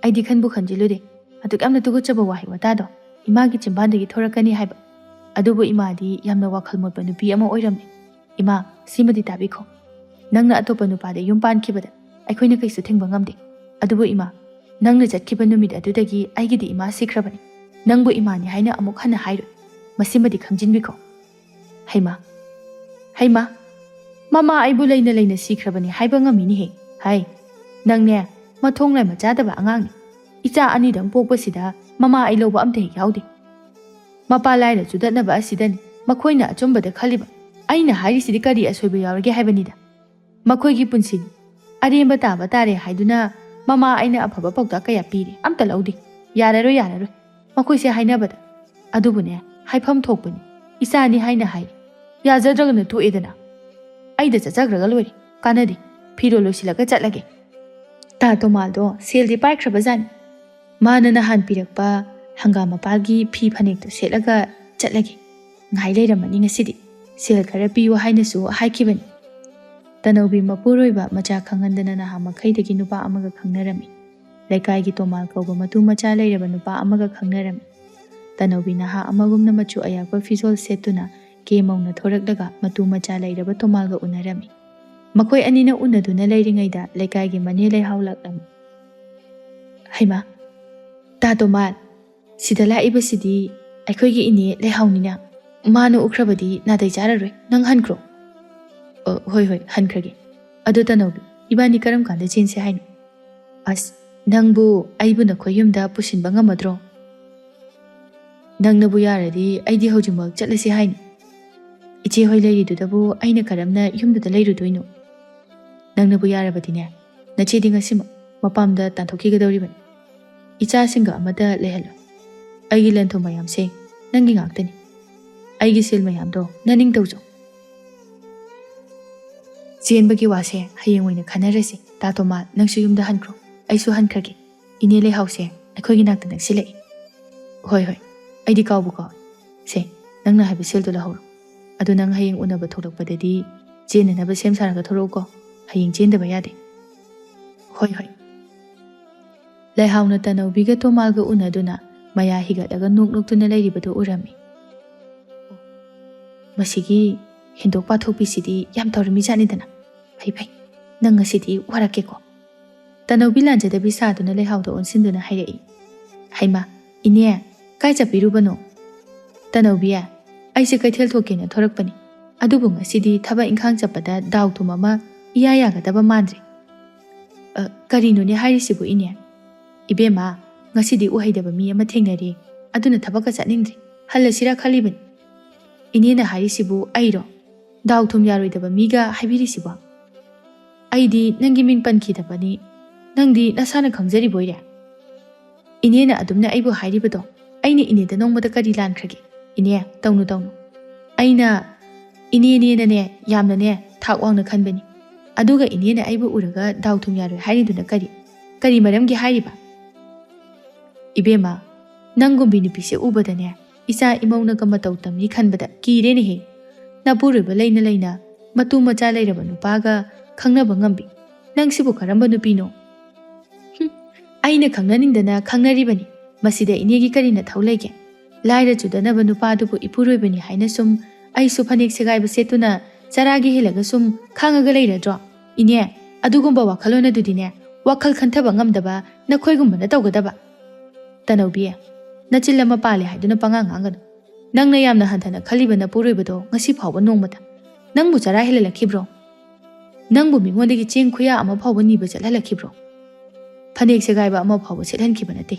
ꯑꯩꯗꯤ ꯈꯟꯕꯨ ꯈꯟꯖꯤꯜꯂꯨꯗꯦ꯫ ꯑꯗꯨꯛ ꯌꯥꯝꯅ ꯇꯨꯀꯠꯆꯕ ꯋꯥꯍꯩ ꯋꯥꯇꯥꯗꯣ ꯏꯃꯥꯒꯤ ꯆꯤꯟꯕꯥꯟꯗꯒꯤ ꯊꯣꯔꯛꯀꯅꯤ ꯍꯥꯏꯕ꯫ ꯑꯗꯨꯕꯨ ꯏꯃꯥꯗꯤ ꯌꯥꯝꯅ ꯋꯥꯈꯜ ꯃꯣꯠꯄ ꯅꯨꯄꯤ ꯑꯃ ꯑꯣꯏꯔꯝꯃꯤ꯫ ꯏꯃꯥ, ꯁꯤꯃꯗꯤ ꯇꯥꯕꯤꯈꯣ꯫ ꯅꯪꯅ ꯑꯇꯣꯞꯄ ꯅꯨꯄꯥꯗ ꯌꯨꯝ ꯄꯥꯟꯈꯤꯕꯗ ꯑꯩꯈꯣꯏꯅ ꯀꯩꯁꯨ ꯊꯤꯡꯕ ꯉꯝꯗꯦ꯫ ꯑꯗꯨꯕꯨ ꯏꯃꯥ, ꯅꯪꯅ ꯆꯠꯈꯤꯕ ꯅꯨꯃꯤꯠ ꯑꯗꯨꯗꯒꯤ ꯑꯩꯒꯤꯗꯤ ꯏꯃꯥ ꯁꯤꯈ꯭ꯔꯕꯅꯤ꯫ ꯅꯪꯕꯨ ꯏꯃꯥꯅꯤ ꯍꯥꯏꯅ ꯑꯃꯨꯛ ꯍꯟꯅ ꯍꯥꯏꯔꯣꯏ꯫ ꯃꯁꯤꯃꯗꯤ ꯈꯪꯖꯤꯟꯕꯤꯈꯣ꯫ ꯍꯩꯃꯥ, ꯍꯩꯃꯥ, ꯃꯃꯥ ꯑꯩꯕꯨ ꯂꯩꯅ ꯂꯩꯅ ꯁꯤꯈ꯭ꯔꯕꯅꯤ ꯍꯥꯏꯕ ꯉꯝꯃꯤꯅꯦꯍꯦ꯫ ꯍꯥꯏ, ꯅꯪꯅꯦ, ꯃꯊꯣꯡ ꯂꯥꯏꯃ ꯆꯥꯗꯕ ꯑꯉꯥꯡꯅꯤ꯫ ꯏꯆꯥ ꯑꯅꯤꯗꯪ ꯄꯣꯛꯄꯁꯤꯗ ꯃꯃꯥ ꯑꯩ ꯂꯧꯕ ꯑꯝꯇ ꯍꯦꯛ ꯌꯥꯎꯗꯦ꯫ ꯃꯄꯥ ꯂꯥꯏꯔ ꯆꯨꯗꯠꯅꯕ ꯑꯁꯤꯗꯅꯤ ꯃꯈꯣꯏꯅ ꯑꯆꯨꯝꯕꯗ ꯈꯜꯂꯤꯕ꯫ ꯑꯩꯅ ꯍꯥꯏꯔꯤꯁꯤꯗꯤ ꯀꯔꯤ ꯑꯁꯣꯏꯕ ꯌꯥꯎꯔꯒꯦ ꯍꯥꯏꯕꯅꯤꯗ꯫ ꯃꯈꯣꯏꯒꯤ ꯄꯨꯟꯁꯤꯅꯤ꯫ ꯑꯔꯦꯝꯕ ꯇꯥꯕ ꯇꯥꯔꯦ ꯍꯥꯏꯗꯨꯅ ꯃꯃꯥ ꯑꯩꯅ ꯑꯐꯕ ꯄꯥꯎꯇꯥꯛ ꯀꯌꯥ ꯄꯤꯔꯦ, ꯑꯝꯇ ꯂꯧꯗꯦ꯫ "ꯌꯥꯔꯔꯣꯏ, ꯌꯥꯔꯔꯣꯏ꯫ ꯃꯈꯣꯏꯁꯦ ꯍꯥꯏꯅꯕꯗ꯫ ꯑꯗꯨꯕꯨꯅꯦ, ꯍꯥꯏꯐꯝ ꯊꯣꯛꯄꯅꯤ꯫ ꯏꯆꯥꯅꯤ ꯍꯥꯏꯅ ꯍꯥꯏ꯫ ꯌꯥꯖꯗ꯭ꯔꯒꯅ ꯇꯣꯛꯑꯦꯗꯅ꯫ ꯑꯩꯗ ꯆꯠꯆꯈ꯭ꯔꯒ ꯂꯣꯏꯔꯦ꯫ ꯀꯥꯟꯅꯗꯦ꯫ ꯐꯤꯔꯣꯜ ꯂꯣꯏꯁꯤꯜꯂꯒ ꯆꯠꯂꯒꯦ꯫" ꯇꯥ ꯇꯣꯃꯥꯜꯗꯣ ꯁꯦꯜꯗꯤ ꯄꯥꯏꯈ꯭ꯔꯕꯖꯥꯠꯅꯤ꯫ ꯃꯥꯅ ꯅꯍꯥꯟ ꯄꯤꯔꯛꯄ ꯍꯪꯒꯥꯝ ꯃꯄꯥꯜꯒꯤ ꯐꯤ ꯐꯅꯦꯛꯇꯣ ꯁꯦꯠꯂꯒ ꯆꯠꯂꯒꯦ꯫ ꯉꯥꯏ ꯂꯩꯔꯝꯃꯅꯤ ꯉꯁꯤꯗꯤ꯫ ꯁꯦꯜ ꯈꯔ ꯄꯤꯌꯨ ꯍꯥꯏꯅꯁꯨ ꯍꯥꯏꯈꯤꯕꯅꯤ꯫ ꯇꯅꯧꯕꯤ ꯃꯄꯨꯔꯣꯏꯕ ꯃꯆꯥ ꯈꯪꯍꯟꯗꯅ ꯅꯍꯥ ꯃꯈꯩꯗꯒꯤ ꯅꯨꯄꯥ ꯑꯃꯒ ꯈꯪꯅꯔꯝꯃꯤ꯫ ꯂꯩꯀꯥꯏꯒꯤ ꯇꯣꯃꯥꯜ ꯀꯧꯕ ꯃꯇꯨ ꯃꯆꯥ ꯂꯩꯔꯕ ꯅꯨꯄꯥ ꯑꯃꯒ ꯈꯪꯅꯔꯝꯃꯤ꯫ ꯇꯅꯧꯕꯤ ꯅꯍꯥ ꯑꯃꯒꯨꯝꯅ ꯃꯆꯨ ꯑꯌꯥꯛꯄ ꯐꯤꯖꯣꯜ ꯁꯦꯠꯇꯨꯅ ꯀꯦ ꯃꯧꯅ ꯊꯣꯔꯛꯂꯒ ꯃꯇꯨ ꯃꯆꯥ ꯂꯩꯔꯕ ꯇꯣꯃꯥꯜꯒ ꯎꯅꯔꯝꯃꯤ꯫ ꯃꯈꯣꯏ ꯑꯅꯤꯅ ꯎꯅꯗꯨꯅ ꯂꯩꯔꯤꯉꯩꯗ ꯂꯩꯀꯥꯏꯒꯤ ꯃꯅꯦ ꯂꯩꯍꯥꯎ ꯂꯥꯛꯂꯝꯃꯤ꯫ "ꯍꯩꯃꯥ, ꯇꯥ ꯇꯣꯃꯥꯜ, ꯁꯤꯗ ꯂꯥꯛꯏꯕꯁꯤꯗꯤ ꯑꯩꯈꯣꯏꯒꯤ ꯏꯅꯦ ꯂꯩꯍꯥꯎꯅꯤꯅ꯫ ꯃꯥꯅ ꯎꯈ꯭ꯔꯕꯗꯤ ꯅꯥꯇꯩ ꯆꯥꯔꯔꯣꯏ꯫ ꯅꯪ ꯍꯟꯈ꯭ꯔꯣ꯫" "ꯑ, ꯍꯣꯏ, ꯍꯣꯏ, ꯍꯟꯈ꯭ꯔꯒꯦ꯫ ꯑꯗꯣ ꯇꯅꯧꯕꯤ, ꯏꯕꯥꯅꯤ ꯀꯔꯝ ꯀꯥꯟꯗ ꯆꯦꯟꯁꯦ ꯍꯥꯏꯅꯣ?" "ꯑꯁ, ꯅꯪꯕꯨ ꯑꯩꯕꯨ ꯅꯈꯣꯏ ꯌꯨꯝꯗ ꯄꯨꯁꯤꯟꯕ ꯉꯝꯃꯗ꯭ꯔꯣ? ꯅꯪꯅꯕꯨ ꯌꯥꯔꯗꯤ ꯑꯩꯗꯤ ꯍꯧꯖꯤꯛꯃꯛ ꯆꯠꯂꯁꯤ ꯍꯥꯏꯅꯤ꯫ ꯏꯆꯦ ꯍꯣꯏ ꯂꯩꯔꯤꯗꯨꯗꯕꯨ ꯑꯩꯅ ꯀꯔꯝꯅ ꯌꯨꯝꯗꯨꯗ ꯂꯩꯔꯨꯗꯣꯏꯅꯣ? ꯅꯪꯅꯕꯨ ꯌꯥꯔꯕꯗꯤꯅꯦ, ꯅꯆꯦꯗꯤ ꯉꯁꯤꯃꯛ ꯃꯄꯥꯝꯗ ꯇꯥꯟꯊꯣꯛꯈꯤꯒꯗꯧꯔꯤꯕꯅꯤ꯫ ꯏꯆꯥꯁꯤꯡꯒ ꯑꯃꯠꯇ ꯂꯩꯍꯜꯂꯣ꯫ ꯑꯩꯒꯤ ꯂꯟ ꯊꯨꯝ ꯃꯌꯥꯝꯁꯦ ꯅꯪꯒꯤ ꯉꯥꯛꯇꯅꯤ꯫ ꯑꯩꯒꯤ ꯁꯦꯜ ꯃꯌꯥꯝꯗꯣ ꯅꯅꯤꯡ ꯇꯧꯖꯧ꯫ ꯆꯦꯟꯕꯒꯤ ꯋꯥꯁꯦ ꯍꯌꯦꯡ ꯑꯣꯏꯅ ꯈꯟꯅꯔꯁꯤ꯫ ꯇꯥ ꯇꯣꯃꯥ, ꯅꯪꯁꯨ ꯌꯨꯝꯗ ꯍꯟꯈ꯭ꯔꯣ, ꯑꯩꯁꯨ ꯍꯟꯈ꯭ꯔꯒꯦ꯫ ꯏꯅꯦ ꯂꯩꯍꯥꯎꯁꯦ ꯑꯩꯈꯣꯏꯒꯤ ꯅꯥꯛꯇ ꯅꯛꯁꯤꯜꯂꯛꯏ꯫" "ꯍꯣꯏ, ꯍꯣꯏ, ꯑꯩꯗꯤ ꯀꯥꯎꯕꯨ ꯀꯥꯎꯏ꯫ ꯁꯦ, ꯅꯪꯅ ꯍꯥꯏꯕ ꯁꯦꯜꯗꯣ ꯂꯧꯍꯧꯔꯣ꯫ ꯑꯗꯨ ꯅꯪ ꯍꯌꯦꯡ ꯎꯅꯕ ꯊꯣꯛꯂꯛꯄꯗꯗꯤ ꯆꯦꯟꯅꯅꯕ ꯁꯦꯝ ꯁꯥꯔꯒ ꯊꯣꯛꯂꯛꯎꯀꯣ꯫ ꯍꯌꯦꯡ ꯆꯦꯟꯗꯕ ꯌꯥꯗꯦ꯫" "ꯍꯣꯏ, ꯍꯣꯏ꯫" ꯂꯩꯍꯥꯎꯅ ꯇꯅꯧꯕꯤꯒ ꯇꯣꯃꯥꯜꯒ ꯎꯅꯗꯨꯅ ꯃꯌꯥ ꯍꯤꯒꯠꯂꯒ ꯅꯣꯛ ꯅꯣꯛꯇꯨꯅ ꯂꯩꯔꯤꯕꯗꯨ ꯎꯔꯝꯃꯤ꯫ "ꯃꯁꯤꯒꯤ ꯍꯦꯟꯗꯣꯛ ꯄꯥꯊꯣꯛꯄꯤꯁꯤꯗꯤ ꯌꯥꯝ ꯇꯧꯔꯝꯃꯤꯖꯥꯠꯅꯤꯗꯅ꯫ ꯐꯩ, ꯐꯩ, ꯅꯪ ꯉꯁꯤꯗꯤ ꯋꯥꯔꯛꯀꯦꯀꯣ꯫" ꯇꯅꯧꯕꯤ ꯂꯥꯟꯖꯗꯕꯤ ꯁꯥꯗꯨꯅ ꯂꯩꯍꯥꯎꯗ ꯑꯣꯟꯁꯤꯟꯗꯨꯅ ꯍꯥꯏꯔꯛꯏ꯫ "ꯍꯩꯃꯥ, ꯏꯅꯦ, ꯀꯥꯏ ꯆꯠꯄꯤꯔꯨꯕꯅꯣ?" "ꯇꯅꯧꯕꯤ, ꯑꯩꯁꯦ ꯀꯩꯊꯦꯜ ꯊꯣꯛꯀꯦꯅ ꯊꯣꯔꯛꯄꯅꯤ꯫ ꯑꯗꯨꯕꯨ ꯉꯁꯤꯗꯤ ꯊꯕꯛ ꯏꯪꯈꯥꯡ ꯆꯠꯄꯗ ꯗꯥꯎ ꯊꯨꯝ ꯑꯃ ꯏꯌꯥ ꯌꯥꯒꯗꯕ ꯃꯥꯟꯗ꯭ꯔꯦ꯫" "ꯑ, ꯀꯔꯤꯅꯣꯅꯦ ꯍꯥꯏꯔꯤꯁꯤꯕꯨ, ꯏꯅꯦ?" "ꯏꯕꯦꯝꯃ, ꯉꯁꯤꯗꯤ ꯎꯍꯩꯗꯕ ꯃꯤ ꯑꯃ ꯊꯦꯡꯅꯔꯦ꯫ ꯑꯗꯨꯅ ꯊꯕꯛꯀ ꯆꯠꯅꯤꯡꯗ꯭ꯔꯦ꯫ ꯍꯜꯂꯁꯤꯔꯥ ꯈꯜꯂꯤꯕꯅꯤ꯫" "ꯏꯅꯦꯅ ꯍꯥꯏꯔꯤꯁꯤꯕꯨ ꯑꯩꯔꯣ? ꯗꯥꯎ ꯊꯨꯝ ꯌꯥꯔꯣꯏꯗꯕ ꯃꯤꯒ ꯍꯥꯏꯕꯤꯔꯤꯁꯤꯕꯣ? ꯑꯩꯗꯤ ꯅꯪꯒꯤ ꯃꯤꯡ ꯄꯟꯈꯤꯗꯕꯅꯤ꯫ ꯅꯪꯗꯤ ꯅꯁꯥꯅ ꯈꯪꯖꯔꯤꯕꯣꯏꯔꯦ?" ꯏꯅꯦꯅ ꯑꯗꯨꯝꯅ ꯑꯩꯕꯨ ꯍꯥꯏꯔꯤꯕꯗꯣ, ꯑꯩꯅ ꯏꯅꯦꯗ ꯅꯣꯡꯃꯗ ꯀꯔꯤ ꯂꯥꯟꯈ꯭ꯔꯒꯦ? ꯏꯅꯦ, ꯇꯧꯅꯨ, ꯇꯧꯅꯨ꯫ ꯑꯩꯅ ꯏꯅꯦꯅꯦꯅꯅꯦ, ꯌꯥꯝꯅꯅꯦ ꯊꯥꯛ ꯋꯥꯡꯅ ꯈꯟꯕꯅꯤ꯫ ꯑꯗꯨꯒ ꯏꯅꯦꯅ ꯑꯩꯕꯨ ꯎꯔꯒ ꯗꯥꯎ ꯊꯨꯝ ꯌꯥꯔꯣꯏ ꯍꯥꯏꯔꯤꯗꯨꯅ ꯀꯔꯤ? ꯀꯔꯤ ꯃꯔꯝꯒꯤ ꯍꯥꯏꯔꯤꯕ? ꯏꯕꯦꯝꯃ, ꯅꯪꯒꯨꯝꯕꯤ ꯅꯨꯄꯤꯁꯦ ꯎꯕꯗꯅꯦ, ꯏꯆꯥ ꯏꯃꯧꯅꯒ ꯃꯇꯧ ꯇꯝꯅꯤ ꯈꯟꯕꯗ ꯀꯤꯔꯦꯅꯦꯍꯦ꯫ ꯅꯄꯨꯔꯣꯏꯕ ꯂꯩꯅ ꯂꯩꯅ ꯃꯇꯨ ꯃꯆꯥ ꯂꯩꯔꯕ ꯅꯨꯄꯥꯒ ꯈꯪꯅꯕ ꯉꯝꯕꯤ꯫ ꯅꯪꯁꯤꯕꯨ ꯀꯔꯝꯕ ꯅꯨꯄꯤꯅꯣ? ꯍꯨꯝ, ꯑꯩꯅ ꯈꯪꯅꯅꯤꯡꯗꯅ ꯈꯪꯅꯔꯤꯕꯅꯤ꯫ ꯃꯁꯤꯗ ꯏꯅꯦꯒꯤ ꯀꯔꯤ ꯅꯊꯧ ꯂꯩꯒꯦ? ꯂꯥꯏꯔ ꯆꯨꯗꯅꯕ ꯅꯨꯄꯥꯗꯨꯕꯨ ꯏꯄꯨꯔꯣꯏꯕꯅꯤ ꯍꯥꯏꯅ ꯁꯨꯝ ꯑꯩꯁꯨ ꯐꯅꯦꯛ ꯁꯦꯒꯥꯏꯕ ꯁꯦꯠꯇꯨꯅ ꯆꯔꯥꯒꯤ ꯍꯦꯜꯂꯒ ꯁꯨꯝ ꯈꯥꯡꯉꯒ ꯂꯩꯔꯗ꯭ꯔꯣ? ꯏꯅꯦ, ꯑꯗꯨꯒꯨꯝꯕ ꯋꯥꯈꯜꯂꯣꯟ ꯑꯗꯨꯗꯤꯅꯦ, ꯋꯥꯈꯜ ꯈꯟꯊꯕ ꯉꯝꯗꯕ ꯅꯈꯣꯏꯒꯨꯝꯕꯅ ꯇꯧꯒꯗꯕ꯫ ꯇꯅꯧꯕꯤ, ꯅꯆꯤꯜ ꯑꯃ ꯄꯥꯜꯂꯦ ꯍꯥꯏꯗꯨꯅ ꯄꯉꯥꯡ ꯉꯥꯡꯒꯅꯨ꯫ ꯅꯪꯅ ꯌꯥꯝꯅ ꯍꯟꯊꯅ ꯈꯜꯂꯤꯕ ꯅꯄꯨꯔꯣꯏꯕꯗꯣ ꯉꯁꯤ ꯐꯥꯎꯕ ꯅꯣꯡꯃꯇ ꯅꯪꯕꯨ ꯆꯔꯥ ꯍꯦꯜꯍꯜꯂꯛꯈꯤꯕ꯭ꯔꯣ? ꯅꯪꯕꯨ ꯃꯤꯉꯣꯟꯗꯒꯤ ꯆꯦꯡ ꯈꯨꯌꯥ ꯑꯃ ꯐꯥꯎꯕ ꯅꯤꯕ ꯆꯠꯍꯜꯂꯛꯈꯤꯕ꯭ꯔꯣ? ꯐꯅꯦꯛ ꯁꯦꯒꯥꯏꯕ ꯑꯃ ꯐꯥꯎꯕ ꯁꯦꯠꯍꯟꯈꯤꯕ ꯅꯠꯇꯦ꯫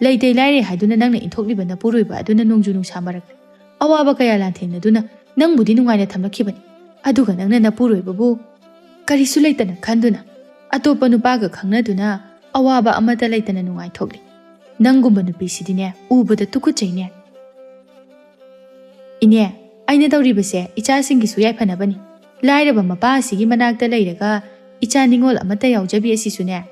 ꯂꯩꯇꯩ ꯂꯥꯏꯔꯦ ꯍꯥꯏꯗꯨꯅ ꯅꯪꯅ ꯏꯟꯊꯣꯛꯂꯤꯕ ꯅꯄꯨꯔꯣꯏꯕ ꯑꯗꯨꯅ ꯅꯣꯡꯖꯨ ꯅꯨꯡꯁꯥ ꯃꯔꯛꯇ ꯑꯋꯥꯕ ꯀꯌꯥ ꯂꯥꯟꯊꯦꯡꯅꯗꯨꯅ ꯅꯪꯕꯨꯗꯤ ꯅꯨꯡꯉꯥꯏꯅ ꯊꯝꯂꯛꯈꯤꯕꯅꯤ꯫ ꯑꯗꯨꯒ ꯅꯪꯅ ꯅꯄꯨꯔꯣꯏꯕꯕꯨ ꯀꯔꯤꯁꯨ ꯂꯩꯇꯅ ꯈꯟꯗꯨꯅ ꯑꯇꯣꯞꯄ ꯅꯨꯄꯥꯒ ꯈꯪꯅꯗꯨꯅ ꯑꯋꯥꯕ ꯑꯃꯠꯇ ꯂꯩꯇꯅ ꯅꯨꯡꯉꯥꯏꯊꯣꯛꯂꯤ꯫ ꯅꯪꯒꯨꯝꯕ ꯅꯨꯄꯤꯁꯤꯗꯤꯅꯦ, ꯎꯕꯗ ꯇꯨꯀꯠꯆꯩꯅꯦ꯫ ꯏꯅꯦ, ꯑꯩꯅ ꯇꯧꯔꯤꯕꯁꯦ ꯏꯆꯥꯁꯤꯡꯒꯤꯁꯨ ꯌꯥꯏꯐꯅꯕꯅꯤ꯫ ꯂꯥꯏꯔꯕ ꯃꯄꯥ ꯑꯁꯤꯒꯤ ꯃꯅꯥꯛꯇ ꯂꯩꯔꯒ ꯏꯆꯥ ꯅꯤꯉꯣꯜ ꯑꯃꯠꯇ ꯌꯥꯎꯖꯕꯤ ꯑꯁꯤꯁꯨꯅꯦ,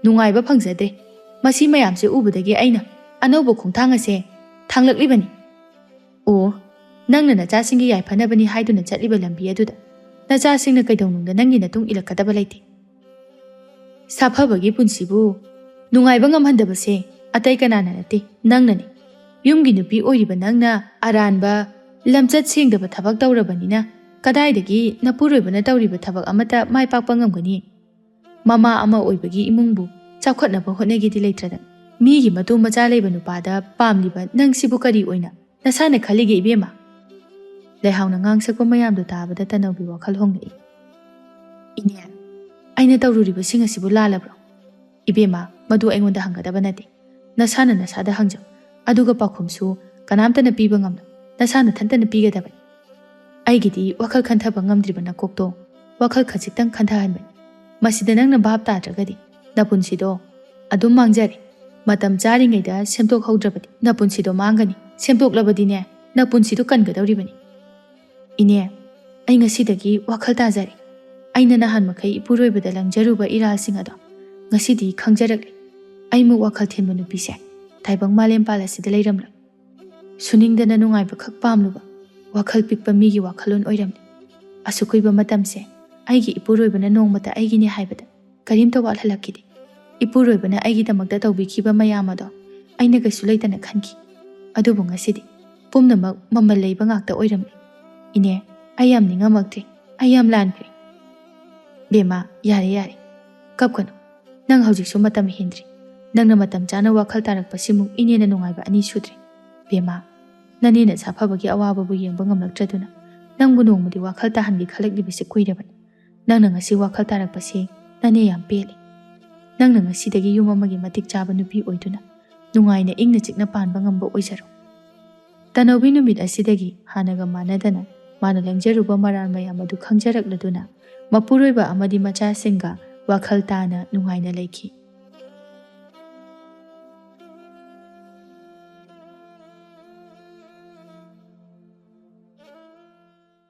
ꯅꯨꯡꯉꯥꯏꯕ ꯐꯪꯖꯗ꯭ꯔꯦ꯫ ꯃꯁꯤ ꯃꯌꯥꯝꯁꯦ ꯎꯕꯗꯒꯤ ꯑꯩꯅ ꯑꯅꯧꯕ ꯈꯣꯡꯊꯥꯡ ꯑꯁꯦ ꯊꯥꯡꯂꯛꯂꯤꯕꯅꯤ꯫ ꯑꯣ, ꯅꯪꯅ ꯅꯆꯥꯁꯤꯡꯒꯤ ꯌꯥꯏꯐꯅꯕꯅꯤ ꯍꯥꯏꯗꯨꯅ ꯆꯠꯂꯤꯕ ꯂꯝꯕꯤ ꯑꯗꯨꯗ ꯅꯆꯥꯁꯤꯡꯅ ꯀꯩꯗꯧꯅꯨꯡꯗ ꯅꯪꯒꯤ ꯅꯇꯨꯡ ꯏꯜꯂꯛꯀꯗꯕ ꯂꯩꯇꯦ꯫ ꯁꯥꯐꯕꯒꯤ ꯄꯨꯟꯁꯤꯕꯨ ꯅꯨꯡꯉꯥꯏꯕ ꯉꯝꯍꯟꯗꯕꯁꯦ ꯑꯇꯩ ꯀꯅꯥꯅ ꯅꯠꯇꯦ, ꯅꯪꯅꯅꯤ꯫ ꯌꯨꯝꯒꯤ ꯅꯨꯄꯤ ꯑꯣꯏꯔꯤꯕ ꯅꯪꯅ ꯑꯔꯥꯟꯕ, ꯂꯝꯆꯠ ꯁꯦꯡꯗꯕ ꯊꯕꯛ ꯇꯧꯔꯕꯅꯤꯅ ꯀꯗꯥꯏꯗꯒꯤ ꯅꯄꯨꯔꯣꯏꯕꯅ ꯇꯧꯔꯤꯕ ꯊꯕꯛ ꯑꯃꯠꯇ ꯃꯥꯏ ꯄꯥꯛꯄ ꯉꯝꯒꯅꯤ? ꯃꯃꯥ ꯑꯃ ꯑꯣꯏꯕꯒꯤ ꯏꯃꯨꯡꯕꯨ ꯆꯥꯎꯈꯠꯅꯕ ꯍꯣꯠꯅꯒꯦꯗꯤ ꯂꯩꯇ꯭ꯔꯗꯅ ꯃꯤꯒꯤ ꯃꯇꯨ ꯃꯆꯥ ꯂꯩꯕ ꯅꯨꯄꯥꯗ ꯄꯥꯝꯂꯤꯕ ꯅꯪꯁꯤꯕꯨ ꯀꯔꯤ ꯑꯣꯏꯅ ꯅꯁꯥꯅ ꯈꯜꯂꯤꯒꯦ ꯏꯕꯦꯝꯃ? ꯂꯩꯍꯥꯎꯅ ꯉꯥꯡꯁꯛꯄ ꯃꯌꯥꯝꯗꯨ ꯇꯥꯕꯗ ꯇꯅꯧꯕꯤ ꯋꯥꯈꯜ ꯍꯣꯡꯂꯛꯏ꯫ ꯏꯅꯦ, ꯑꯩꯅ ꯇꯧꯔꯨꯔꯤꯕꯁꯤꯡ ꯑꯁꯤꯕꯨ ꯂꯥꯜꯂꯕ꯭ꯔꯣ? ꯏꯕꯦꯝꯃ, ꯃꯗꯨ ꯑꯩꯉꯣꯟꯗ ꯍꯪꯒꯗꯕ ꯅꯠꯇꯦ꯫ ꯅꯁꯥꯅ ꯅꯁꯥꯗ ꯍꯪꯖꯧ꯫ ꯑꯗꯨꯒ ꯄꯥꯎꯈꯨꯝꯁꯨ ꯀꯅꯥꯝꯇꯅ ꯄꯤꯕ ꯉꯝꯂꯣꯏ꯫ ꯅꯁꯥ ꯅꯊꯟꯇꯅ ꯄꯤꯒꯗꯕꯅꯤ꯫ ꯑꯩꯒꯤꯗꯤ ꯋꯥꯈꯜ ꯈꯟꯊꯕ ꯉꯝꯗ꯭ꯔꯤꯕ ꯅꯀꯣꯛꯇꯣ ꯋꯥꯈꯜ ꯈꯖꯤꯛꯇꯪ ꯈꯟꯊꯍꯟꯕꯅꯤ꯫ ꯃꯁꯤꯗ ꯅꯪꯅ ꯚꯥꯞ ꯇꯥꯗ꯭ꯔꯒꯗꯤ ꯅꯄꯨꯟꯁꯤꯗꯣ ꯑꯗꯨꯝ ꯃꯥꯡꯖꯔꯦ꯫ ꯃꯇꯝ ꯆꯥꯔꯤꯉꯩꯗ ꯁꯦꯝꯗꯣꯛꯍꯧꯗ꯭ꯔꯕꯗꯤ ꯅꯄꯨꯟꯁꯤꯗꯣ ꯃꯥꯡꯒꯅꯤ꯫ ꯁꯦꯝꯗꯣꯛꯂꯕꯗꯤꯅꯦ, ꯅꯄꯨꯟꯁꯤꯗꯣ ꯀꯟꯒꯗꯧꯔꯤꯕꯅꯤ꯫ ꯏꯅꯦ, ꯑꯩ ꯉꯁꯤꯗꯒꯤ ꯋꯥꯈꯜ ꯇꯥꯖꯔꯦ꯫ ꯑꯩꯅ ꯅꯍꯥꯟ ꯃꯈꯩ ꯏꯄꯨꯔꯣꯏꯕꯗ ꯂꯪꯖꯔꯨꯕ ꯏꯔꯥꯜꯁꯤꯡ ꯑꯗꯣ ꯉꯁꯤꯗꯤ ꯈꯪꯖꯔꯛꯂꯦ꯫ ꯑꯩꯃꯨꯛ ꯋꯥꯈꯜ ꯊꯤꯟꯕ ꯅꯨꯄꯤꯁꯦ ꯇꯥꯏꯕꯪ ꯃꯥꯂꯦꯝꯄꯥꯜ ꯑꯁꯤꯗ ꯂꯩꯔꯝꯂꯣꯏ꯫ ꯁꯨꯅꯤꯡꯗꯅ ꯅꯨꯡꯉꯥꯏꯕ ꯈꯛ ꯄꯥꯝꯂꯨꯕ, ꯋꯥꯈꯜ ꯄꯤꯛꯄ ꯃꯤꯒꯤ ꯋꯥꯈꯜꯂꯣꯟ ꯑꯣꯏꯔꯝꯂꯦ꯫ ꯑꯁꯨꯛ ꯀꯨꯏꯕ ꯃꯇꯝꯁꯦ ꯑꯩꯒꯤ ꯏꯄꯨꯔꯣꯏꯕꯅ ꯅꯣꯡꯃꯇ ꯑꯩꯒꯤꯅꯦ ꯍꯥꯏꯕꯗ ꯀꯔꯤꯝꯇ ꯋꯥꯠꯍꯜꯂꯛꯈꯤꯗꯦ꯫ ꯏꯄꯨꯔꯣꯏꯕꯅ ꯑꯩꯒꯤꯗꯃꯛꯇ ꯇꯧꯕꯤꯈꯤꯕ ꯃꯌꯥꯝ ꯑꯗꯣ ꯑꯩꯅ ꯀꯩꯁꯨ ꯂꯩꯇꯅ ꯈꯟꯈꯤ꯫ ꯑꯗꯨꯕꯨ ꯉꯁꯤꯗꯤ ꯄꯨꯝꯅꯃꯛ ꯃꯃꯜ ꯂꯩꯕ ꯉꯥꯛꯇ ꯑꯣꯏꯔꯝꯂꯦ꯫ ꯏꯅꯦ, ꯑꯩ ꯌꯥꯝ ꯅꯤꯡꯉꯝꯃꯛꯇ꯭ꯔꯦ꯫ ꯑꯩ ꯌꯥꯝ ꯂꯥꯟꯈ꯭ꯔꯦ꯫ ꯕꯦꯝꯃ, ꯌꯥꯔꯦ, ꯌꯥꯔꯦ꯫ ꯀꯞꯀꯅꯨ꯫ ꯅꯪ ꯍꯧꯖꯤꯛꯁꯨ ꯃꯇꯝ ꯍꯦꯟꯗ꯭ꯔꯤ꯫ ꯅꯪꯅ ꯃꯇꯝ ꯆꯥꯅ ꯋꯥꯈꯜ ꯇꯥꯔꯛꯄꯁꯤꯃꯨꯛ ꯏꯅꯦꯅ ꯅꯨꯡꯉꯥꯏꯕ ꯑꯅꯤ ꯁꯨꯗ꯭ꯔꯤ꯫ ꯕꯦꯝꯃ, ꯅꯅꯦꯅ ꯁꯥꯐꯕꯒꯤ ꯑꯋꯥꯕꯕꯨ ꯌꯦꯡꯕ ꯉꯝꯂꯛꯇ꯭ꯔꯗꯨꯅ ꯅꯪꯕꯨ ꯅꯣꯡꯃꯗꯤ ꯋꯥꯈꯜ ꯇꯥꯍꯟꯒꯦ ꯈꯜꯂꯛꯂꯤꯕꯁꯤ ꯀꯨꯏꯔꯕꯅꯤ꯫ ꯅꯪꯅ ꯉꯁꯤ ꯋꯥꯈꯜ ꯇꯥꯔꯛꯄꯁꯤ ꯅꯅꯦ ꯌꯥꯝ ꯄꯦꯜꯂꯤ꯫ ꯅꯪꯅ ꯉꯁꯤꯗꯒꯤ ꯌꯨꯝ ꯑꯃꯒꯤ ꯃꯇꯤꯛ ꯆꯥꯕ ꯅꯨꯄꯤ ꯑꯣꯏꯗꯨꯅ ꯅꯨꯡꯉꯥꯏꯅ ꯏꯪꯅ ꯆꯤꯛꯅ ꯄꯥꯟꯕ ꯉꯝꯕ ꯑꯣꯏꯖꯔꯣ꯫ ꯇꯅꯧꯕꯤ ꯅꯨꯃꯤꯠ ꯑꯁꯤꯗꯒꯤ ꯍꯥꯟꯅꯒ ꯃꯥꯟꯅꯗꯅ ꯃꯥꯅ ꯂꯪꯖꯔꯨꯕ ꯃꯔꯥꯜ ꯃꯌꯥꯝ ꯑꯗꯨ ꯈꯪꯖꯔꯛꯂꯗꯨꯅ ꯃꯄꯨꯔꯣꯏꯕ ꯑꯃꯗꯤ ꯃꯆꯥꯁꯤꯡꯒ ꯋꯥꯈꯜ ꯇꯥꯅ ꯅꯨꯡꯉꯥꯏꯅ ꯂꯩꯈꯤ꯫